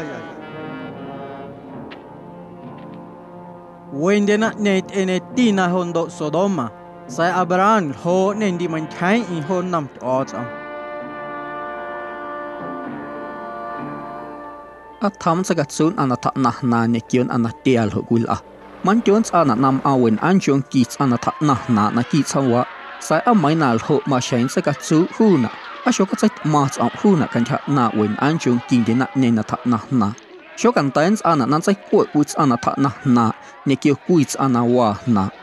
Wendye naⁿꞌñeeⁿ tyꞌeñetina jo ndoꞌ Sodoma, sa̱a̱ Abraham ljooꞌñê ndiꞌmeintyjeeⁿꞌeⁿ jo nnom Tyꞌo̱o̱tsꞌom. ¿Aa tjoom nntseicatsuu nnꞌaⁿ na tjaꞌnaⁿ jnaaⁿ ñequio nnꞌaⁿ na tia ljoꞌ cwilꞌa? Mandyo nntsꞌaanaꞌ na mꞌaaⁿ wenꞌaaⁿnchonqui tsꞌaⁿ na tjaꞌnaⁿ jnaaⁿꞌ naquiiꞌ tsjoomwaꞌ, sa̱a̱ aa meiiⁿ na ljoꞌ maxjeⁿ nntseicatsuu juunaꞌ. ¿Aa xocatseitꞌmaaⁿ tsꞌomꞌ juunaꞌ cantyja ꞌnaaⁿꞌ wenꞌaaⁿnchonquindye naⁿꞌñeeⁿ na tjaꞌnaⁿ jnaaⁿ? Xocanda̱a̱ nntsꞌaanaꞌ na nntseicweꞌ cwii tsꞌaⁿ na tjaꞌnaⁿ jnaaⁿꞌ ñequio cwii tsꞌaⁿ na waa jnaaⁿꞌ.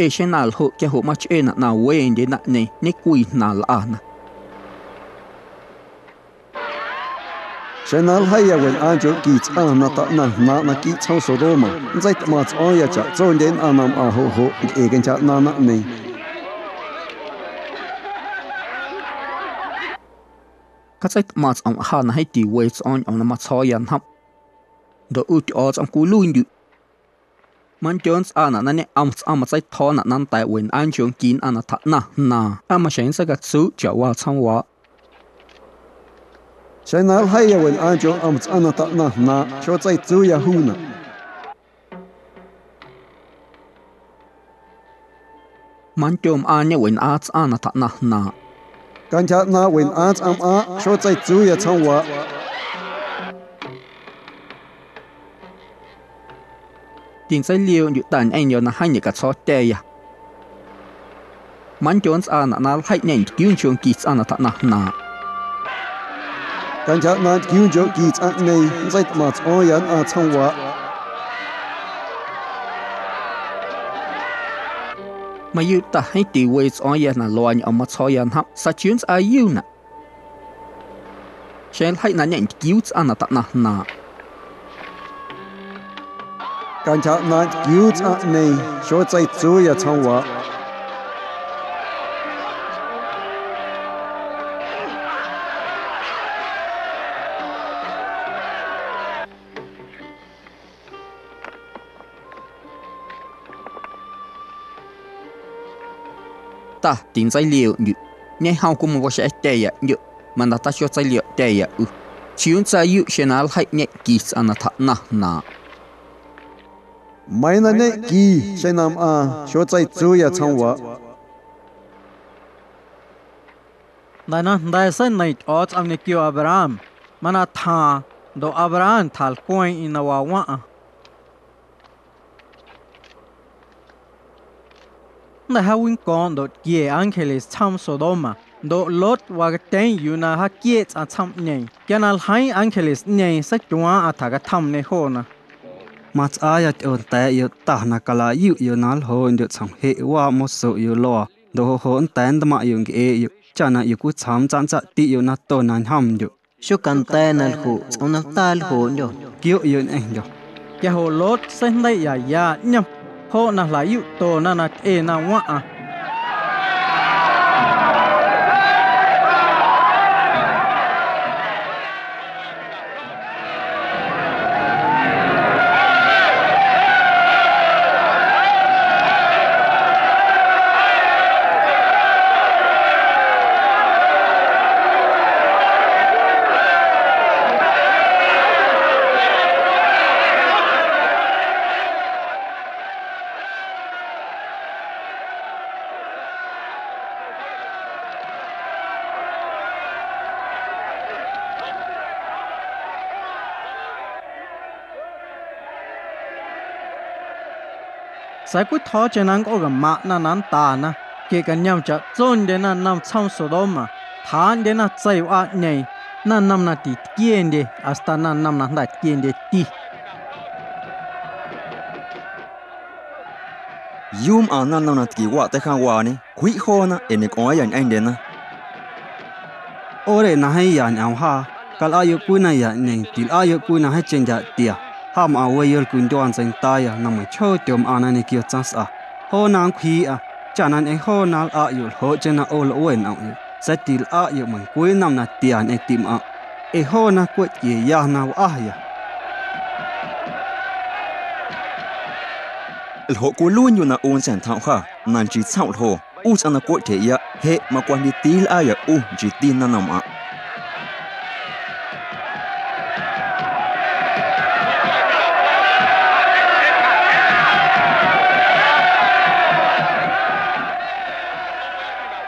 Ee xeⁿ na ljoꞌ quia joꞌ machꞌeenaꞌ na wendye naⁿꞌñeeⁿ ñeꞌ cwii jnaaⁿ lꞌana. Xeⁿ na nljeiiya wenꞌaaⁿnchonqui tsꞌaⁿ na tjaꞌnaⁿ jnaaⁿꞌ naquiiꞌ tsjoom Sodoma, nntseitꞌmaⁿ tsꞌo̱o̱ⁿya chaꞌtsondye nnꞌaⁿ na mꞌaⁿ joꞌ joꞌ ncꞌe cantyja ꞌnaaⁿ naⁿꞌñeeⁿ. Catseitꞌmaⁿ tsꞌomꞌ ja na jeeⁿ tiwe tsꞌo̱o̱ⁿ ñꞌoom na matsjo̱o̱ya njomꞌ, ndoꞌ ꞌu Tyꞌo̱o̱tsꞌom cwiluiindyuꞌ. Mandyo nntsꞌaanaꞌ na ñeꞌom tsꞌaⁿ matseitjo̱o̱naꞌ na nnda̱a̱ꞌ wenꞌaaⁿnchonqui nnꞌaⁿ na tjaꞌnaⁿ jnaaⁿ. ¿Aa maxjeⁿ nntseicatsuu chaꞌwaa tsjoomwaaꞌ? Xeⁿ na nljeiiya wenꞌaaⁿnchonꞌom tsꞌaⁿ na tjaꞌnaⁿ jnaaⁿꞌ, xotseitsuuya juunaꞌ. Mandyo mꞌaaⁿñe wenꞌaaⁿ tsꞌaⁿ na tjaꞌnaⁿ jnaaⁿꞌ. Cantyja ꞌnaaⁿꞌ wenꞌaaⁿ tsꞌaⁿ mꞌaaⁿꞌ, xotseitsuuya tsjoomwaaꞌ. Tintseiliooꞌndyuꞌ ta ñꞌeⁿndyo̱ na jeeⁿ ñeꞌcatsjo̱o̱tya̱ya. Mandyo nntsꞌaanaꞌ na nljeiꞌ ꞌñeeⁿ ntquiuuncho nqui tsꞌaⁿ na tjaꞌnaⁿ jnaaⁿꞌ. Cantyja ꞌnaaⁿꞌ ntquiuuncho nqui tsꞌaⁿꞌñeeⁿ nntseitꞌmaⁿ tsꞌo̱o̱ⁿya nnꞌaⁿ tsjoomwaꞌ. Mayuuꞌ ta jeeⁿ tiwe tsꞌo̱o̱ⁿya na luaaꞌ ñꞌoom matsjo̱o̱ya njomꞌ, sa̱a̱ ¿chiuu nntsꞌaayonaꞌ? Xeⁿ nljeiꞌ na ñeꞌ ntquiuu tsꞌaⁿ na taꞌnaⁿ jnaaⁿꞌ. Cantyja ꞌnaaⁿꞌ ntquiuu tsꞌaⁿꞌñeeⁿ xuatseitsuuya tsjoomwaꞌ. Ta tintseiliooꞌndyuꞌ, ñejom cwii mawaxa̱a̱tya̱ya ꞌndyoo, manda taxuatseiliomꞌtya̱ya ꞌu. ¿Chiuu nntsaayoꞌ xeⁿ na nljeiꞌ ꞌñeeⁿ nqui tsꞌaⁿ na tjaꞌnaⁿ jnaaⁿꞌ? Meiiⁿ na ñeꞌ nqui xeⁿ na mꞌaaⁿ xuatseitsuuya tsjoomwaꞌ. Jnda̱ na jnda̱ seineiⁿ Tyꞌo̱o̱tsꞌom ñequio Abraham, mana tjaaⁿ, ndoꞌ Abraham tjalcweeⁿꞌeⁿ na wawaⁿꞌaⁿ. Jnda̱ jaawinco̱o̱ⁿꞌ ndoꞌ tquie ángeles tsjoom Sodoma, ndoꞌ Lot waqueeⁿ yuu na jaaquieeꞌ tsꞌaⁿ tsjomꞌñeeⁿ. Quia na ljeiiⁿ ángelesꞌñeeⁿ, seityuaaⁿꞌaⁿ tjacatsjoomñê joona: Matsꞌaaya tyꞌoo nda̱a̱ꞌyoꞌ ta na calaꞌyuꞌyoꞌ na nljooꞌndyoꞌ tsjom jeꞌ waaꞌ mosoꞌyoꞌ luaa, ndoꞌ joꞌ joꞌ nnda̱a̱ ntmaⁿꞌyoꞌ ncꞌeeꞌyoꞌ, cha na ꞌioꞌcwitsjoom ntsaⁿꞌntsaⁿꞌtiꞌyoꞌ na to na ñjomndyoꞌ. Xocanda̱a̱ na ljoꞌ tsꞌoom na ltaa ljooꞌndyo̱, quioꞌyoꞌ ñꞌeⁿndyo̱. Quia joꞌ Lot seijndeiꞌya ya ꞌñom, joꞌ na jlaꞌyuꞌtona na tyꞌena waⁿꞌaⁿ. Sa̱a̱ cwitjo̱o̱cheⁿ na nncꞌoocamaⁿꞌna na nndana, quieꞌcañom chaꞌtsondyena nnom tsjoom Sodoma, tjaaꞌndyena tsei wꞌaaꞌñeeⁿ, naⁿnom na titquiendye hasta naⁿnom na jnda̱ tquiendyeti. ¿Yuu mꞌaⁿ naⁿnom na tquiwaꞌ teijaaⁿwaañe? Cwjiꞌ joona ee ñecꞌo̱o̱ⁿya ñꞌeⁿndyena. Hora na jeeⁿ ya ñꞌoom jaa, calꞌaꞌyoꞌ cwii na yaꞌñeeⁿ, tilꞌaꞌyoꞌ cwii na jeeⁿcheⁿ ndyaꞌtia. Jaa mꞌaⁿ we yolcundyua ntseindaaya na meiⁿchjoo tyomꞌaⁿna ñequio tsaⁿsꞌa, joona nncwjiiꞌa, cha na ñꞌeⁿ joona nlꞌaꞌyoꞌ ljoꞌcheⁿ na ꞌo lꞌue nꞌomꞌyoꞌ, sa̱a̱ tilꞌaꞌyoꞌ meiⁿcwii nnom natia ñꞌeⁿ timꞌaⁿꞌ, ee joona cweꞌ tquieyana wꞌaya. Ljoꞌ cwiluiindyuꞌ na ꞌu nntsja̱ꞌntjomꞌ jâ na nchii tsjomꞌ ljo. ꞌU tsꞌaⁿ na cweꞌ tyjeꞌyaꞌ, jeꞌ macwaꞌ jndyeti nlꞌaaya ꞌu nchiiti naⁿnomꞌaⁿꞌ.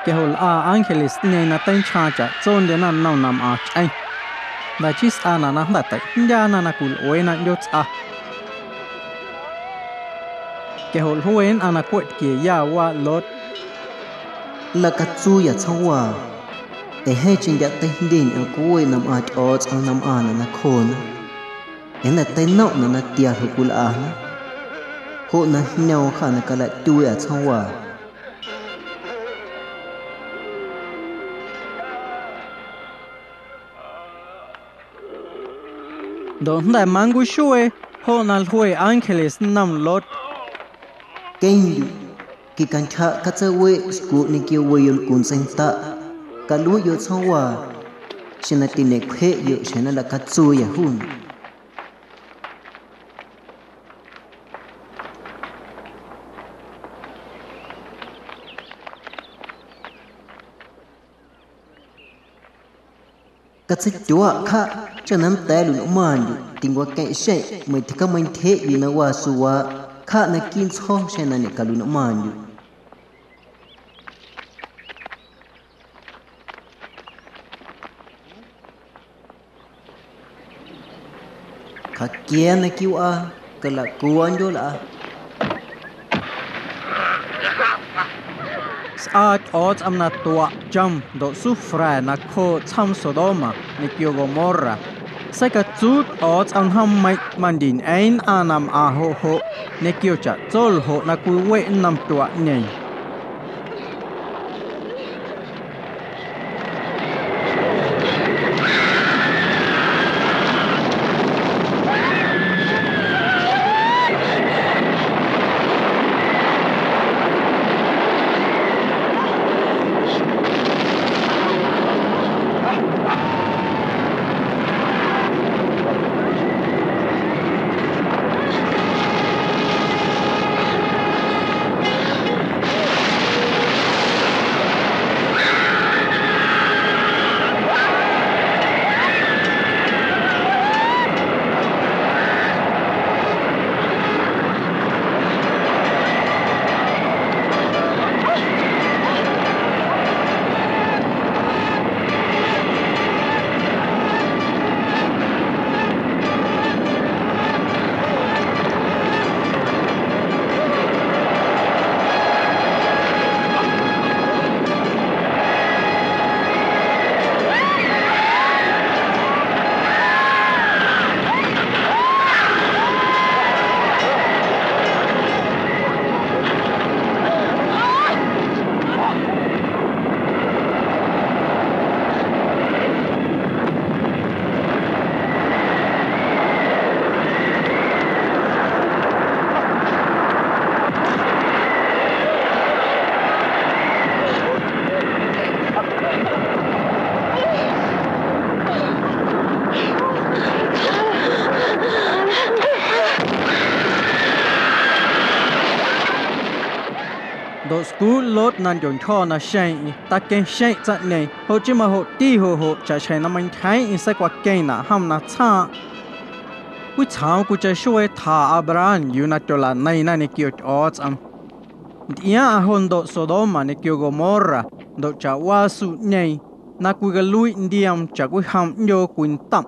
Quia joꞌ lꞌa ángelesꞌñeeⁿ na teinchjaaⁿ chaꞌtsondyena nnom na mꞌaaⁿ chꞌeⁿ. Jnda̱ chii sꞌaanaꞌ na jnda̱ teijndyaana na cwilꞌueena ꞌndyootsꞌa. Quia joꞌ jlue nnꞌaⁿ na cweꞌ tquieyâ waaꞌ Lot: Nlaꞌcatsuuya tsjoomwaa, ee jeeⁿcheⁿ ndyaꞌ teijndye ñꞌoom cwiiꞌ na mꞌaaⁿ Tyꞌo̱o̱tsꞌom na mꞌaaⁿnaꞌ nacjoona, ee jnda̱ teinomꞌnaꞌ natia ljoꞌ cwilꞌana, joꞌ na jñoom jâ na calaꞌtyuiiꞌa tsjoomwaa. Ndoꞌ jnda̱ mancuxuee joꞌ na jlue ángeles nnom Lot: Queⁿndyuꞌ, quicantyjaꞌ catseiweꞌ scuuꞌ ñequio we yolcu ntseindaꞌ, caluiiꞌyoꞌ tsjoomwaa xeⁿ na tiñeꞌcwjeꞌyoꞌ xjeⁿ na nlaꞌcatsuuya juunaꞌ. Catseityuaꞌ cjaꞌ cha na nnda̱a̱ nluiꞌnꞌmaaⁿndyuꞌ, tincwaqueⁿꞌ xeⁿ meiⁿ ticameintyjeꞌ yuu na waa suwaaꞌ, cjaꞌ naquiiꞌ ntsjo̱ xeⁿ na ñeꞌcaluiꞌnꞌmaaⁿndyuꞌ. Cjaquia̱a̱ naquiiꞌ wꞌaa, calaꞌcuaaꞌ ꞌndyoo lꞌa. Sꞌaa Tyꞌo̱o̱tsꞌom na tuaꞌ chom ndoꞌ sufra̱ nacjooꞌ tsjoom Sodoma ñequio Gomorra. Seicatsuuꞌ Tyꞌo̱o̱tsꞌom njoommeiⁿꞌ mandiñꞌeeⁿ nnꞌaⁿ na mꞌaⁿ joꞌ joꞌ ñequio chaꞌtso ljoꞌ na cwiweꞌ nnom tyuaꞌñeeⁿ. Ndoꞌ scuuꞌ Lot na ndyontyjo̱ naxeeⁿꞌeⁿ, taqueⁿ xeⁿꞌ tsaⁿꞌñeeⁿ, joꞌ chii majoꞌti joꞌ joꞌ chaꞌxjeⁿ na meintyjeeⁿꞌeⁿ seicwaqueⁿnaꞌ jom na tsjaaⁿꞌ. Cwitsjoom cwiicheⁿ xuee tjaa Abraham yuu na tyolaꞌneiⁿna ñequio Tyꞌo̱o̱tsꞌom. Ntyꞌiaaⁿꞌaⁿ jo ndoꞌ Sodoma ñequio Gomorra ndoꞌ chaꞌwaa suuꞌñeeⁿ na cwicaluiꞌ ndioom chaꞌcwijom ꞌndyoo cwintomꞌ.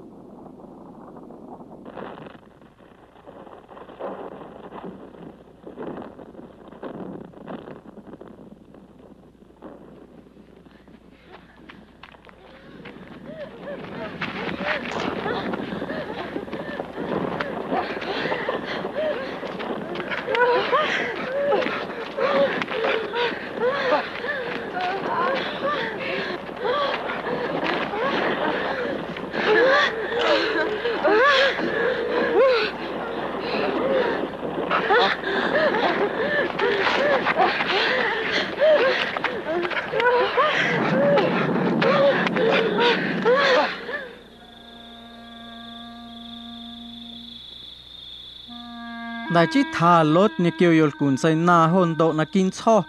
Jnda̱ chii tjaa Lot ñequio yolcu ntseinaaⁿ jo ndoꞌ naquiiꞌ ntsjo̱.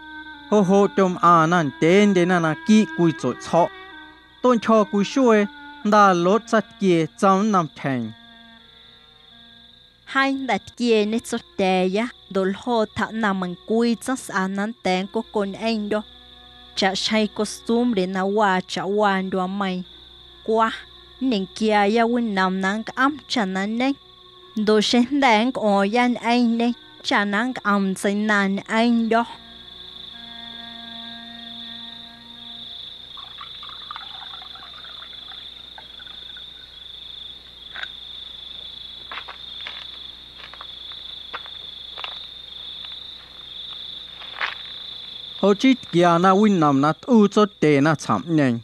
Joꞌ joꞌ tyomꞌaⁿna ndyeendyena naquiiꞌ cwii tsueꞌtsjo̱ꞌ. Tueꞌntyjo̱ cwii xuee, jnda Lot tsaⁿtquie, tsoom nnom tyjeeⁿ: —Jeeⁿ jnda̱ tquieñe Tsotya̱a̱ya ndoꞌ ljoo tjaꞌnaⁿ meiⁿcwii tsaⁿsꞌa na nnda̱a̱ nncocoñꞌeⁿndyo̱ chaꞌxjeⁿ costumbre na waa chaꞌwaa ndyuaameiiⁿ. Cwa, nñequiaaya winom na nncꞌom chaꞌ na ñeⁿ. Ndoꞌ xeⁿjnda̱ nncꞌo̱o̱ⁿya ñꞌeⁿñê chaꞌ na nncꞌoom ntseinaaⁿ ñꞌeeⁿndyo̱. Joꞌ chii tquiana winom na tꞌuu tsotyena tsjomꞌñeeⁿ.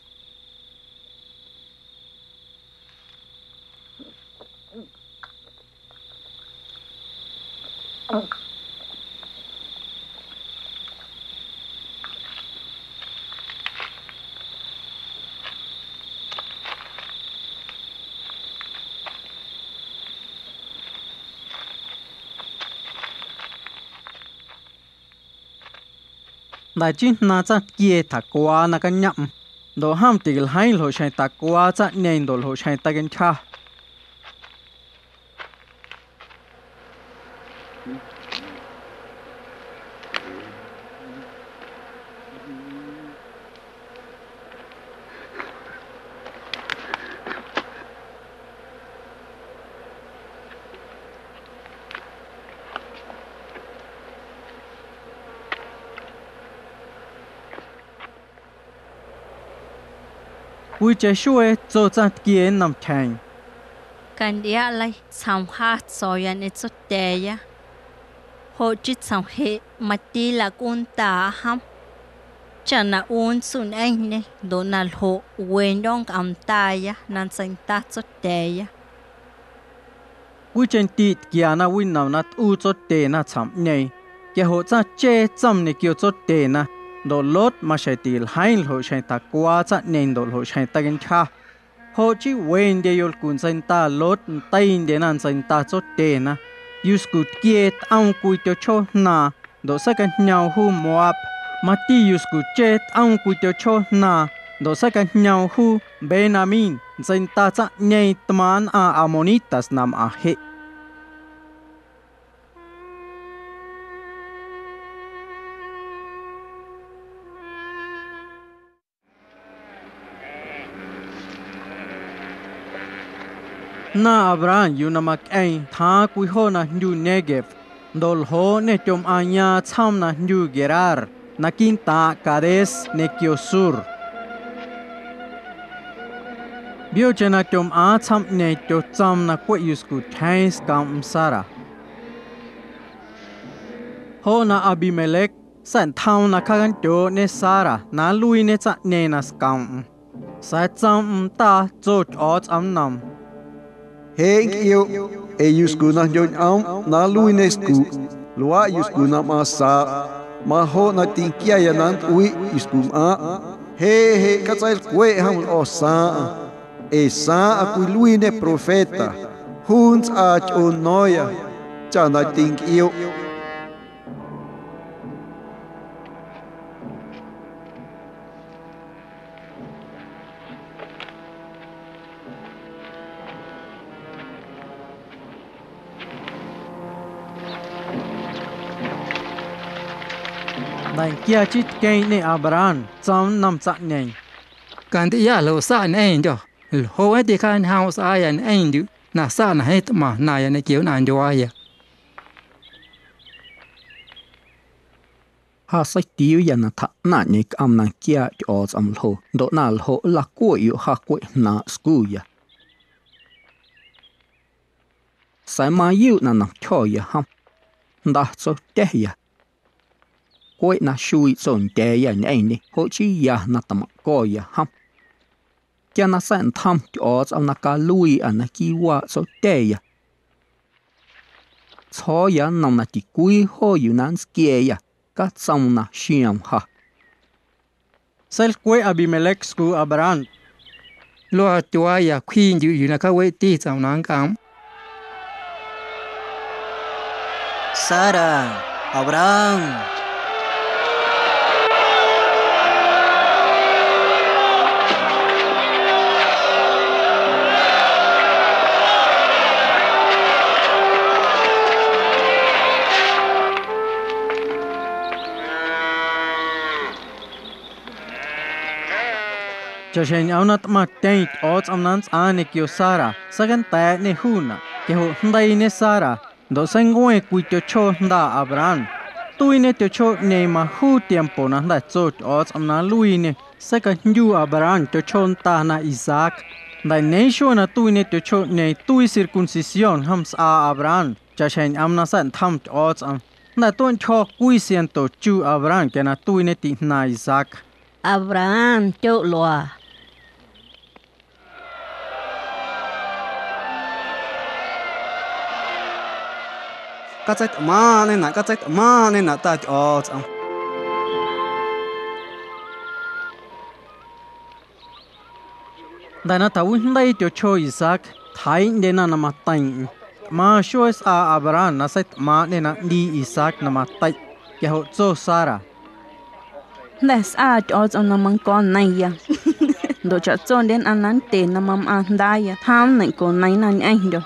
Jnda̱ chii jnaaⁿ tsaⁿtquie tjacuaaꞌ na cañomꞌm, ndoꞌ jom ticaljeiiⁿ ljoꞌxjeⁿ tacuaaꞌ tsaⁿꞌñeeⁿ ndoꞌ ljoꞌxjeⁿ teicantyja. Cwiicheⁿ xuee tso tsaⁿ tquie nnom tyjeeⁿ: Cantyꞌiaꞌ leitsjoom ja tsoya ñꞌeⁿ Tsotya̱a̱ya. Joꞌ chii tsjoom jeꞌ mati nlaꞌcunndaꞌa jom, cha na ꞌu nntsuꞌñꞌeⁿñê ndoꞌ na ljoꞌ wendyo̱ ncꞌoom ndaaya na ntseinda Tsotya̱a̱ya. Cwiicheⁿ ndiiꞌ tquiana winom na tꞌuu tsotyena tsjoomꞌñeeⁿ, quia joꞌ tsaⁿ chee tsoom ñequio tsotyena, ndoꞌ Lot maxjeⁿ tiljeiⁿ ljoꞌ xjeⁿ tjacuaa tsaⁿꞌñeeⁿ ndoꞌ ljoꞌ xjeⁿ teicantyja. Joꞌ chii wendye yolcu ntseinda Lot nteiindyena ntseinda tsotyena. Yuscu tquiee tꞌoom cwii tyochjoo jnaaⁿ ndoꞌ seicajñoom juu Moab. Mati yuscu chee tꞌoom cwii tyochjoo jnaaⁿ ndoꞌ seicajñoom juu Benjamín ntseinda tsaⁿꞌñeeⁿ tmaaⁿꞌ nnꞌaⁿ amonitas na mꞌaⁿ jeꞌ. Jnaaⁿ Abraham yuu na macꞌeeⁿ tjaaⁿ cwii joo na jndyu Neguev, ndoꞌ ljooꞌñê tyomꞌaaⁿyaaⁿ tsjoom na jndyu Gerar, naquiiꞌ ntaaⁿꞌ Cadés ñequio Sur. Biocheⁿ na tyomꞌaaⁿ tsjoomꞌñeeⁿ tyotsoom na cweꞌ yuscu tyjeeⁿ scoomꞌm Sara. Joꞌ na Abimelec sa̱ꞌntjoom na cjaacandyooꞌñe Sara na nluiiñe tsaⁿꞌñeeⁿ na scoomꞌm, sa̱a̱ tsoomꞌm ndaa tso Tyꞌo̱o̱tsꞌom nnoom: Jeꞌ nncꞌioꞌ, ee yuscu na jndyoñꞌoomꞌ na nluiiñe scuꞌ, luaaꞌ yuscu na mꞌaaⁿ saaꞌ. Majoꞌ na tinquiaya na nntꞌuiꞌ yuscumꞌaaⁿꞌ. Jeꞌ jeꞌ catseilcweꞌ jom lꞌo̱ saaⁿꞌaⁿ, ee saaⁿꞌaⁿ cwiluiiñe profeta, juu nntsꞌaa tyꞌoo no̱o̱ⁿya cha na tincꞌioꞌ. Nda̱nquia chii tqueeⁿꞌñê Abraham, tsoom nnom tsaⁿꞌñeeⁿ: Cantyꞌiaꞌ ljoꞌ saꞌ ñꞌeⁿndyo̱, ljoꞌ jeeⁿ ticjaañjoomꞌ sꞌaaya ñꞌeⁿndyuꞌ na saꞌ na jeeⁿ tꞌmaⁿ jnaaⁿya ñequio nnꞌaⁿ ndyuaaya. Ja seitiuuyâ na tjaꞌnaⁿꞌ ñeꞌcꞌom na nquiaaꞌ Tyꞌo̱o̱tsꞌom ljo ndoꞌ na ljoꞌ nlacueꞌyoꞌ ja cweꞌ jnaaⁿꞌ scuuya. Sa̱a̱ mayuuꞌ na nomchjo̱ya jom, jnda tsotya̱ya, cweꞌ na xuiiꞌ tsondya̱a̱ya ñꞌeⁿñê joꞌ chii ya na tmeiⁿꞌco̱ya jom. Quia na sa̱ꞌntjom Tyꞌo̱o̱tsꞌom na caluiiꞌa naquiiꞌ waaꞌ tsotya̱ya, tsjo̱o̱ya nnom na ticwii joo yuu na nntsquia̱a̱yâ, catsoom na xioom ja. Seilcweꞌ Abimelec scu Abraham: —Luaa tyuaaya cwjiindyuꞌ yuu na caweꞌti tsꞌomꞌ na nncꞌoomꞌ. Sara, Abraham. Chaꞌxjeⁿ ñꞌoom na tꞌmaⁿtyeⁿ Tyꞌo̱o̱tsꞌom na nntsꞌaaⁿ ñequio Sara, seicanda̱a̱ꞌñê juunaꞌ, quia joꞌ jndeiiñe Sara ndoꞌ seincueeⁿ cwii tyochjoo jnda Abraham. Tuiiñe tyochjooꞌñeeⁿ majuu tiempo na jnda̱ tso Tyꞌo̱o̱tsꞌom na nluiiñê, seicajndyu Abraham tyochjoo nda na Isaac. Nda̱ꞌñeeⁿ xuee na tuiiñe tyochjooꞌñeeⁿ tuii circuncisión jom sꞌaa Abraham, chaꞌxjeⁿ ñꞌoom na sa̱ꞌntjom Tyꞌo̱o̱tsꞌom. Jnda̱ tueꞌntyjo̱ cwii ciento chu Abraham quia na tuiiñe tiꞌjnaaⁿ Isaac. Abraham, tyoꞌ luaa. Catseitꞌmaaⁿꞌñenaꞌ, catseitꞌmaaⁿꞌñenaꞌ Ta Tyꞌo̱o̱tsꞌom. Jnda̱ na tjawijndeii tyochjoo Isaac, tjeiiꞌndyena na mateiⁿꞌeⁿ. Tꞌmaⁿ xuee sꞌaa Abraham na seitꞌmaaⁿꞌñê naⁿꞌndii Isaac na mateiꞌ. Quia joꞌ tso Sara: —Jnda̱ sꞌaa Tyꞌo̱o̱tsꞌom na manco̱ neiⁿya, ndoꞌ chaꞌtsondye nnꞌaⁿ na nndye na mamꞌaaⁿ jndaaya, tjoom nneiⁿꞌ coneiiⁿna ñꞌeⁿndyo̱.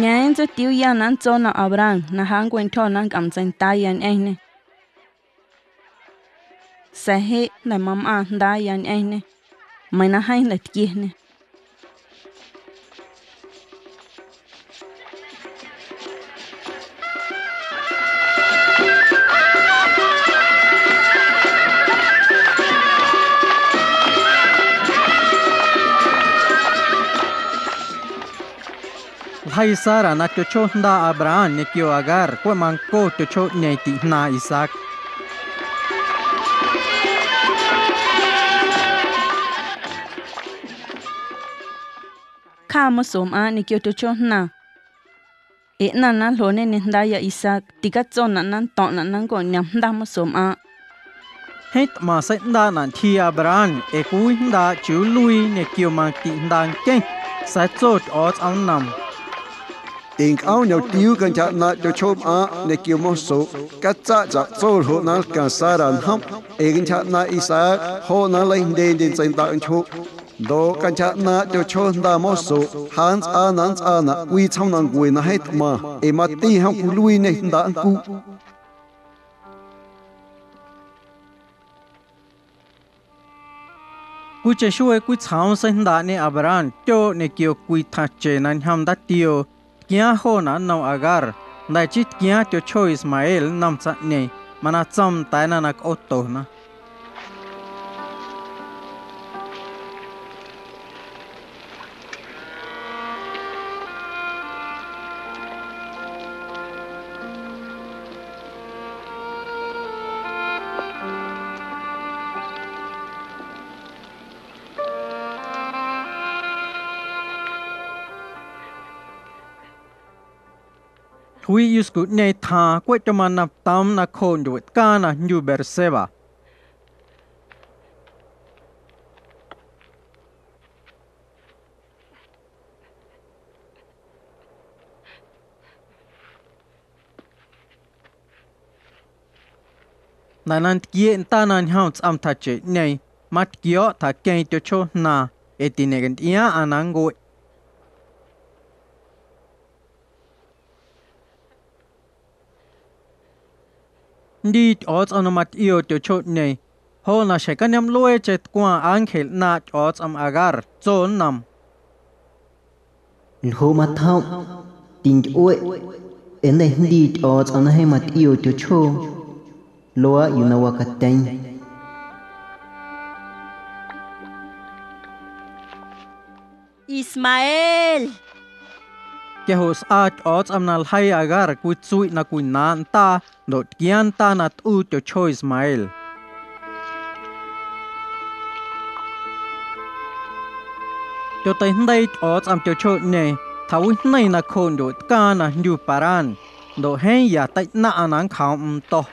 Ñeeⁿ nntseitiuuya na nntso nnom Abraham na ja nncweꞌntyjo̱ na nncꞌom ntseindaaya ñꞌeⁿñê. Sa̱a̱ jeꞌ jnda̱ mamꞌaaⁿ jndaaya ñꞌeⁿñê, meiiⁿ na jeeⁿ jnda̱ tquieñê. Ljeii Sara na tyochjoo jnda Abraham ñequio Agar cweꞌ manco tyochjooꞌñeeⁿ tiꞌjnaaⁿ Isaac. Cjaa mosomꞌaaⁿꞌ ñequio tyochjoo jnaaⁿ. Ee ꞌnaⁿ na nljoñe ñeꞌ jndaaya Isaac, ticatsonaꞌ na nnto̱ⁿꞌnaꞌ na nncoꞌñom jnda mosomꞌaaⁿꞌ. Jeeⁿ tꞌmaⁿ seiꞌndaaꞌnaꞌ ntyjii Abraham ee cwiwijndaaꞌ chiuu nluii ñequio matiꞌjndaa nqueⁿ, sa̱a̱ tso Tyꞌo̱o̱tsꞌom nnoom: Tincꞌoomꞌ ñomtiuu cantyja ꞌnaaⁿꞌ tyochjoo mꞌaaⁿꞌ ñequio moso, catsaꞌ chaꞌtso ljoꞌ na nlqueⁿ Sara njomꞌ, ee cantyja ꞌnaaⁿꞌ Isaac joꞌ na nleijndyendye ntseindaꞌ nchjoꞌ. Ndoꞌ cantyja ꞌnaaⁿꞌ tyochjoo jnda moso, ja nntsꞌaa na nntsꞌaanaꞌ cwii tsjoomnancue na jeeⁿ tꞌmaⁿ, ee mati jom cwiluiiñê jnda nncuꞌ. Cwiicheⁿ xuee cwitsjoom seijndaaꞌñe Abraham tyooꞌ ñequio cwii tjaⁿche na ñjom ndaatioo, tquiaaⁿ joonaꞌ nnom Agar, jnda̱ chii tquiaaⁿ tyochjoo Ismael nnom tsaⁿꞌñeeⁿ, mana tsoom nda̱a̱na na cꞌootona. Jluiiꞌ yuscuꞌñeeⁿ tjaaⁿ cweꞌ tyomannomtoom nacjooꞌ ndyueꞌtcaaⁿ na jndyu Beerseba. Jnda̱ na ntquieeꞌ nta na ñjom tsꞌom tjacheꞌñeeⁿ, matquio̱ꞌ tjaqueeⁿ tyochjoo jnaaⁿ, ee tiñeꞌcantyꞌiaaⁿꞌaⁿ na nncueꞌ. Jndii Tyꞌo̱o̱tsꞌom na matꞌio tyochjooꞌñeeⁿ, joꞌ na xjeⁿ cañoomꞌlueecheⁿ tcwaaⁿ ángel ꞌnaaⁿꞌ Tyꞌo̱o̱tsꞌom Agar, tso nnoom: Ljoꞌ matjomꞌ, tintyꞌueꞌ, ee jnda̱ jndii Tyꞌo̱o̱tsꞌom na jeeⁿ matꞌio tyochjoo, luaaꞌ yuu na wacatyeeⁿ. Ismael. Quia joꞌ sꞌaa Tyꞌo̱o̱tsꞌom na ljeii Agar cwitsuiꞌ na cwinaaⁿꞌ ntaa, ndoꞌ tquiaaⁿ nta na tꞌuu tyochjoo Ismael. Tyoteijndeii Tyꞌo̱o̱tsꞌom tyochjooꞌñeeⁿ, tjawijneiⁿ nacjooꞌ ndyueꞌtcaaⁿ na jndyu Parán, ndoꞌ jeeⁿ ya teiꞌnaⁿꞌaⁿ na nncjoomꞌm ndo̱.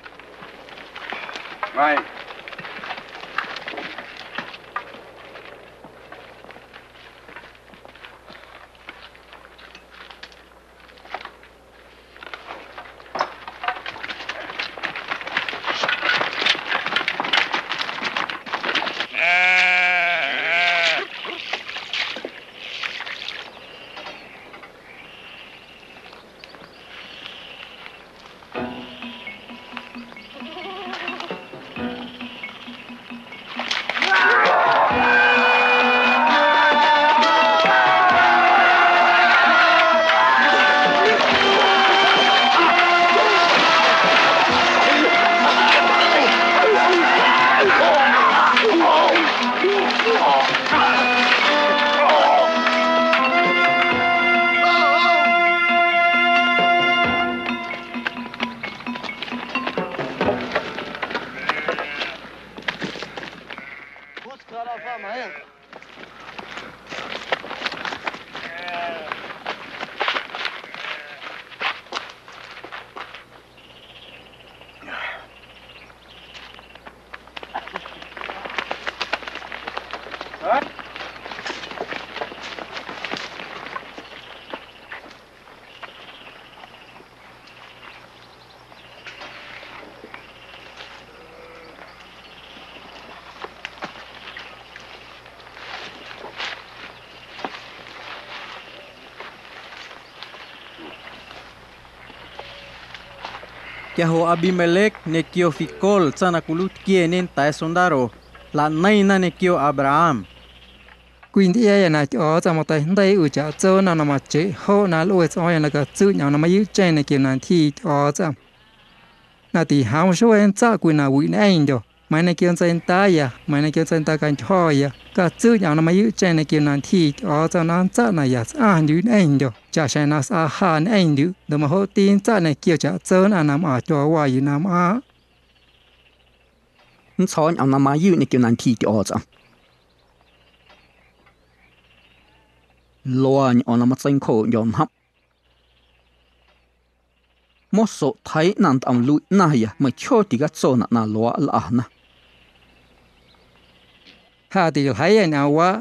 Quia joꞌ Abimelec ñequio Ficol tsaⁿ na cwiluiitquieñe nda̱a̱ sondaro, jlaꞌneiⁿna ñequio Abraham: Cwintyꞌiaaya na Tyꞌo̱o̱tsꞌom mateijndeii ꞌu chaꞌtso nnom na macheꞌ joꞌ na nlꞌue tsꞌo̱o̱ⁿya na catsuꞌ ñꞌoom na mayuuꞌcheⁿ ñequio na ntyjii Tyꞌo̱o̱tsꞌom. Na tijoom xuee nntsaꞌ cwii na wiꞌ ñꞌeⁿndyo̱, meiiⁿ ñequio ntseindaaya, meiiⁿ ñequio ntseindacantyjo̱ya, catsuꞌ ñꞌoom na mayuuꞌcheⁿ ñequio na ntyjii Tyꞌo̱o̱tsꞌom na nntsaꞌ naya tsꞌaⁿ jndyu ñꞌeⁿndyo̱, chaꞌxjeⁿ na sꞌaa ja ñꞌeⁿndyuꞌ, ndoꞌ majoꞌti nntsaꞌ ñequio chaꞌtso nnꞌaⁿ na mꞌaⁿ tyuaawaa yuu na mꞌaaⁿꞌ. Nntsjo̱o̱ ñꞌoom na mayuuꞌ ñequio na ntyjii Tyꞌo̱o̱tsꞌom. Luaa ñꞌoom na matseincjooꞌndyo̱ njomꞌ. Moso tjeiiꞌ ꞌnaⁿ ntꞌom luiꞌ ꞌnaⁿya, meiⁿchjoo ticatsonaꞌ na luaaꞌ nlꞌana. Ja ticaljeiiya ñꞌoomwaaꞌ,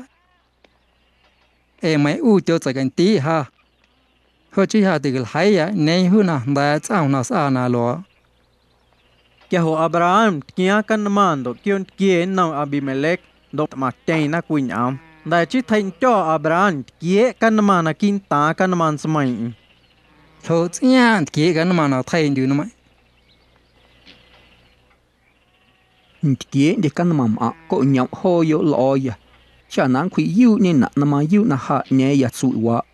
ee meiⁿ ꞌu tyotseicandiiꞌ ja. Joꞌ chii ja ticaljeiiya ꞌñeeⁿ juu na jnda̱a̱ꞌ tsꞌom na sꞌaa na luaaꞌ. Quia joꞌ Abraham tquiaaⁿ canmaⁿ ndoꞌ quiooꞌntquie nnom Abimelec, ndoꞌ tꞌmaⁿtyeⁿna cwii ñꞌoom. Jnda̱ chii tjeiꞌndyo̱ Abraham tquieeꞌ canmaⁿ naquiiꞌ ntaaⁿ canmaⁿ ntsmeiiⁿꞌeⁿ. Ljoꞌ tsꞌiaaⁿꞌ ntquieeꞌ canmaⁿ na tjeiꞌndyu nmeiⁿꞌ. Ntquieeꞌndye canmaⁿ mꞌaⁿꞌ coꞌñomꞌ jooyoꞌ lꞌo̱o̱ya, cha na nncwjiꞌyuuꞌñenaꞌ na mayuuꞌ na ja ꞌñeeⁿya tsuiꞌwaaꞌ.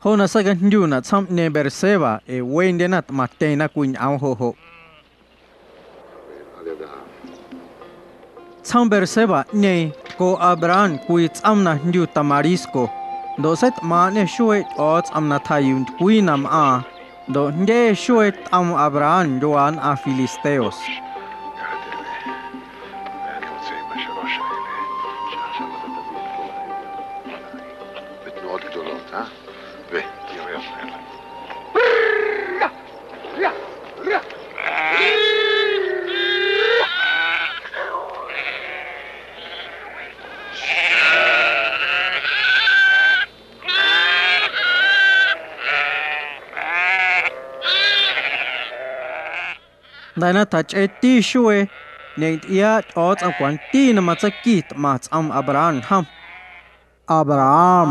Joꞌ na seicajndyunaꞌ tsjoomꞌñeeⁿ Beerseba ee wendyena tꞌmaⁿtyeⁿna cwii ñꞌoom joꞌ joꞌ. Tsjoom Beersebaꞌñeeⁿ tco Abraham cwii tsꞌoom na jndyu tamarisco, ndoꞌ seitꞌmaaⁿꞌñê xueeꞌ Tyꞌo̱o̱tsꞌom na tjaa yuu ntycwii na mꞌaaⁿ, ndoꞌ jndye xuee tꞌoom Abraham ndyuaa nnꞌaⁿ filisteos. Jnda̱ na tjachꞌeeti xuee, ñeꞌntyꞌiaaꞌ Tyꞌo̱o̱tsꞌom cwanti na matseiqui tꞌmaⁿ tsꞌoom Abraham jom. ¡Abraham!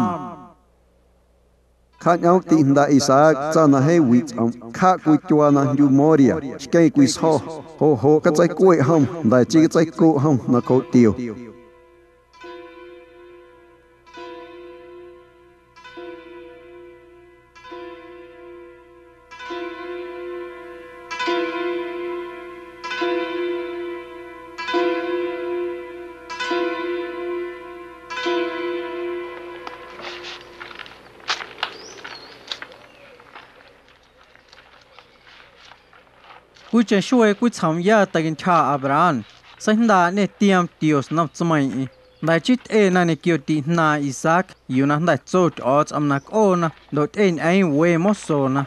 Cjaꞌñꞌoomꞌ tiꞌjnda Isaac tsaⁿ na jeeⁿ wiꞌ tsꞌomꞌ, cjaꞌ cwii tyuaa na jndyu Moria, xqueⁿ cwii sjo̱. Joꞌ joꞌ catseicweꞌ jom, jnda̱ chii catseicoꞌ jom nacjooꞌ tio. Cwiicheⁿ xuee cwitsjoomyâ teicantyjaaꞌ Abraham, seijndaaꞌñê tioom tios nnom tsmeiiⁿꞌeⁿ. Jnda̱ chii tyꞌena ñequio tiꞌjnaaⁿ Isaac yuu na jnda̱ tso Tyꞌo̱o̱tsꞌom na cꞌoona, ndoꞌ tyꞌeñꞌeeⁿ we mosona.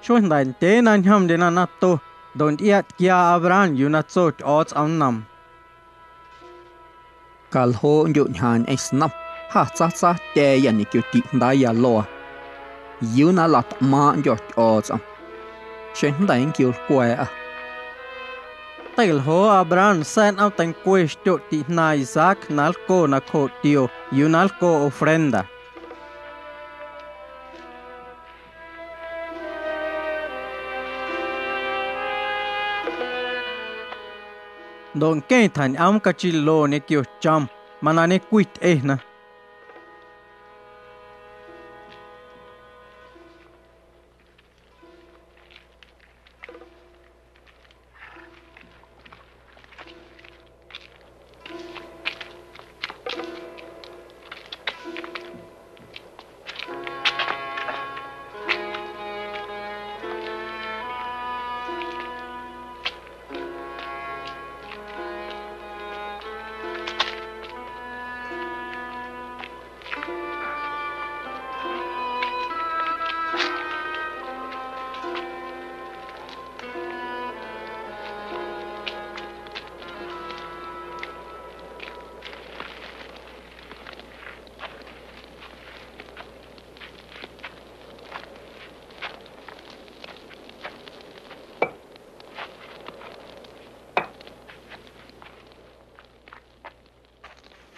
Xuee jnda̱ ndyee na ñjomndyena nato, ndoꞌ ntyꞌiaꞌ tquiaa Abraham yuu na tso Tyꞌo̱o̱tsꞌom nnoom: Caljooꞌ ndyoꞌ ñjaaⁿ ñꞌeⁿ snom, ja tsaatsaatya̱a̱ya ñequio tiꞌjndaaya luaa, yuu na nlatꞌmaaⁿꞌndyo̱ Tyꞌo̱o̱tsꞌom, xeⁿ jnda̱ nnquiolcwa̱a̱ꞌa. Teiljooꞌ Abraham sa̱a̱ nꞌoomteincwe xtyoꞌ tiꞌjnaaⁿ Isaac na nlco nacjooꞌ tio yuu na nlco ofrenda. Ndoꞌ nqueⁿ tjañꞌoom cachilo ñequio chom, mana ñecwityꞌena.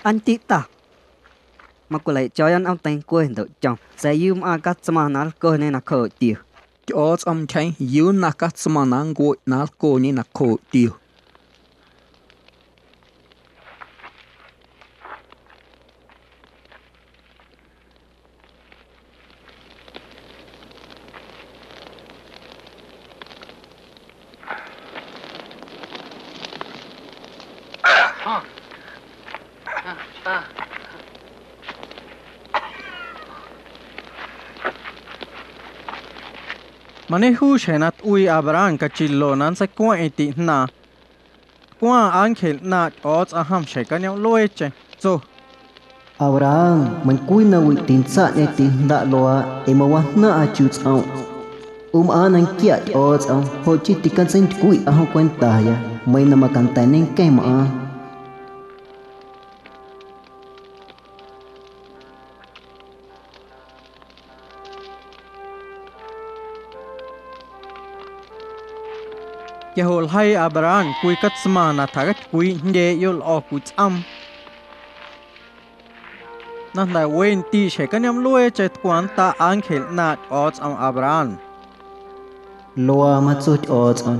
Aa ntyjiꞌ ta. Macwileiꞌ cho̱o̱ya nꞌoomteiⁿncwe ndoꞌ com, sa̱a̱ yuu mꞌaaⁿ catsmaⁿ na nlcoñe nacjooꞌ tio? Tyꞌo̱o̱tsꞌom ntyjeeⁿ yuu nnaⁿ catsmaⁿ na nncueꞌ na nlcoñe nacjooꞌ tio. Mañejuu xjeⁿ na tꞌuii Abraham cachilo na nntseicweⁿꞌeⁿ tiꞌjnaaⁿ. Tcwaaⁿ ángel ꞌnaaⁿꞌ Tyꞌo̱o̱tsꞌom jom xjeⁿ cañoomꞌlueecheⁿ, tso: —Abraham, meiⁿcwii na wiꞌ tintsaꞌñê tijndaꞌ luaaꞌ ee mawajnaⁿꞌa chuu tsꞌomꞌ. ꞌU mꞌaaⁿ na nquiaꞌ Tyꞌo̱o̱tsꞌom, joꞌ chii ticatseintycwiꞌa jom cwentaya, meiiⁿ na macanda̱ ñenqueⁿ mꞌaaⁿ. Quia joꞌ ljeii Abraham cwii catsmaⁿ na tjacatycwiiꞌ jndyeeꞌyoꞌ lꞌo̱ cwii tsꞌoom. Na jnda̱ we ndiiꞌ xjeⁿ cañoomꞌlueecheⁿ tcwaaⁿ nntaꞌ ángel ꞌnaaⁿꞌ Tyꞌo̱o̱tsꞌom Abraham: —Luaa matso Tyꞌo̱o̱tsꞌom: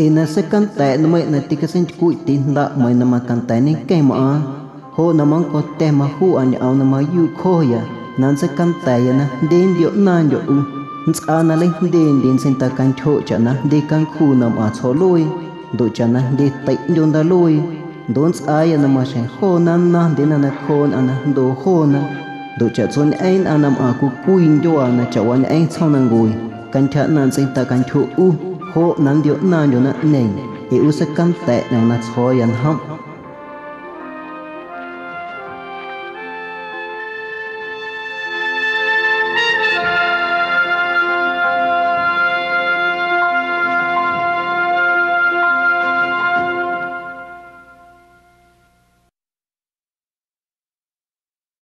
Ee na seicanda̱a̱ꞌ nmeiⁿꞌ na ticatseintycwiꞌ tijndaꞌ meiiⁿ na macanda̱ ñenqueⁿ mꞌaaⁿ, joꞌ na manncotya̱ majuuꞌa ñꞌoom na mayuuꞌ cjoya na nntseicanda̱a̱ya na jndye nntioꞌnaaⁿndyoꞌ ꞌu. Nntsꞌaa na leijndyendye nntseintaacantyjoꞌ chaꞌna jndye cancjuu na mꞌaⁿ tsjo̱ꞌluee, ndoꞌ chaꞌna jndye teiꞌndyo ndaaluee. Ndoꞌ nntsꞌaaya na maxjeⁿ joona nnaⁿ jndye nnꞌaⁿ nacjooꞌ nnꞌaⁿ na jndoo joona, ndoꞌ chaꞌtsoñꞌeⁿ nnꞌaⁿ na mꞌaⁿ cwii cwii ndyuaa na chaꞌwañꞌeⁿ tsjoomnancue, cantyja ꞌnaaⁿꞌ ntseindacantyjo ꞌu, joꞌ na nntioꞌnaaⁿndyo naⁿꞌñeeⁿ, ee ꞌu seicanda̱a̱ꞌ ñꞌoom na tsjo̱o̱ya njomꞌ.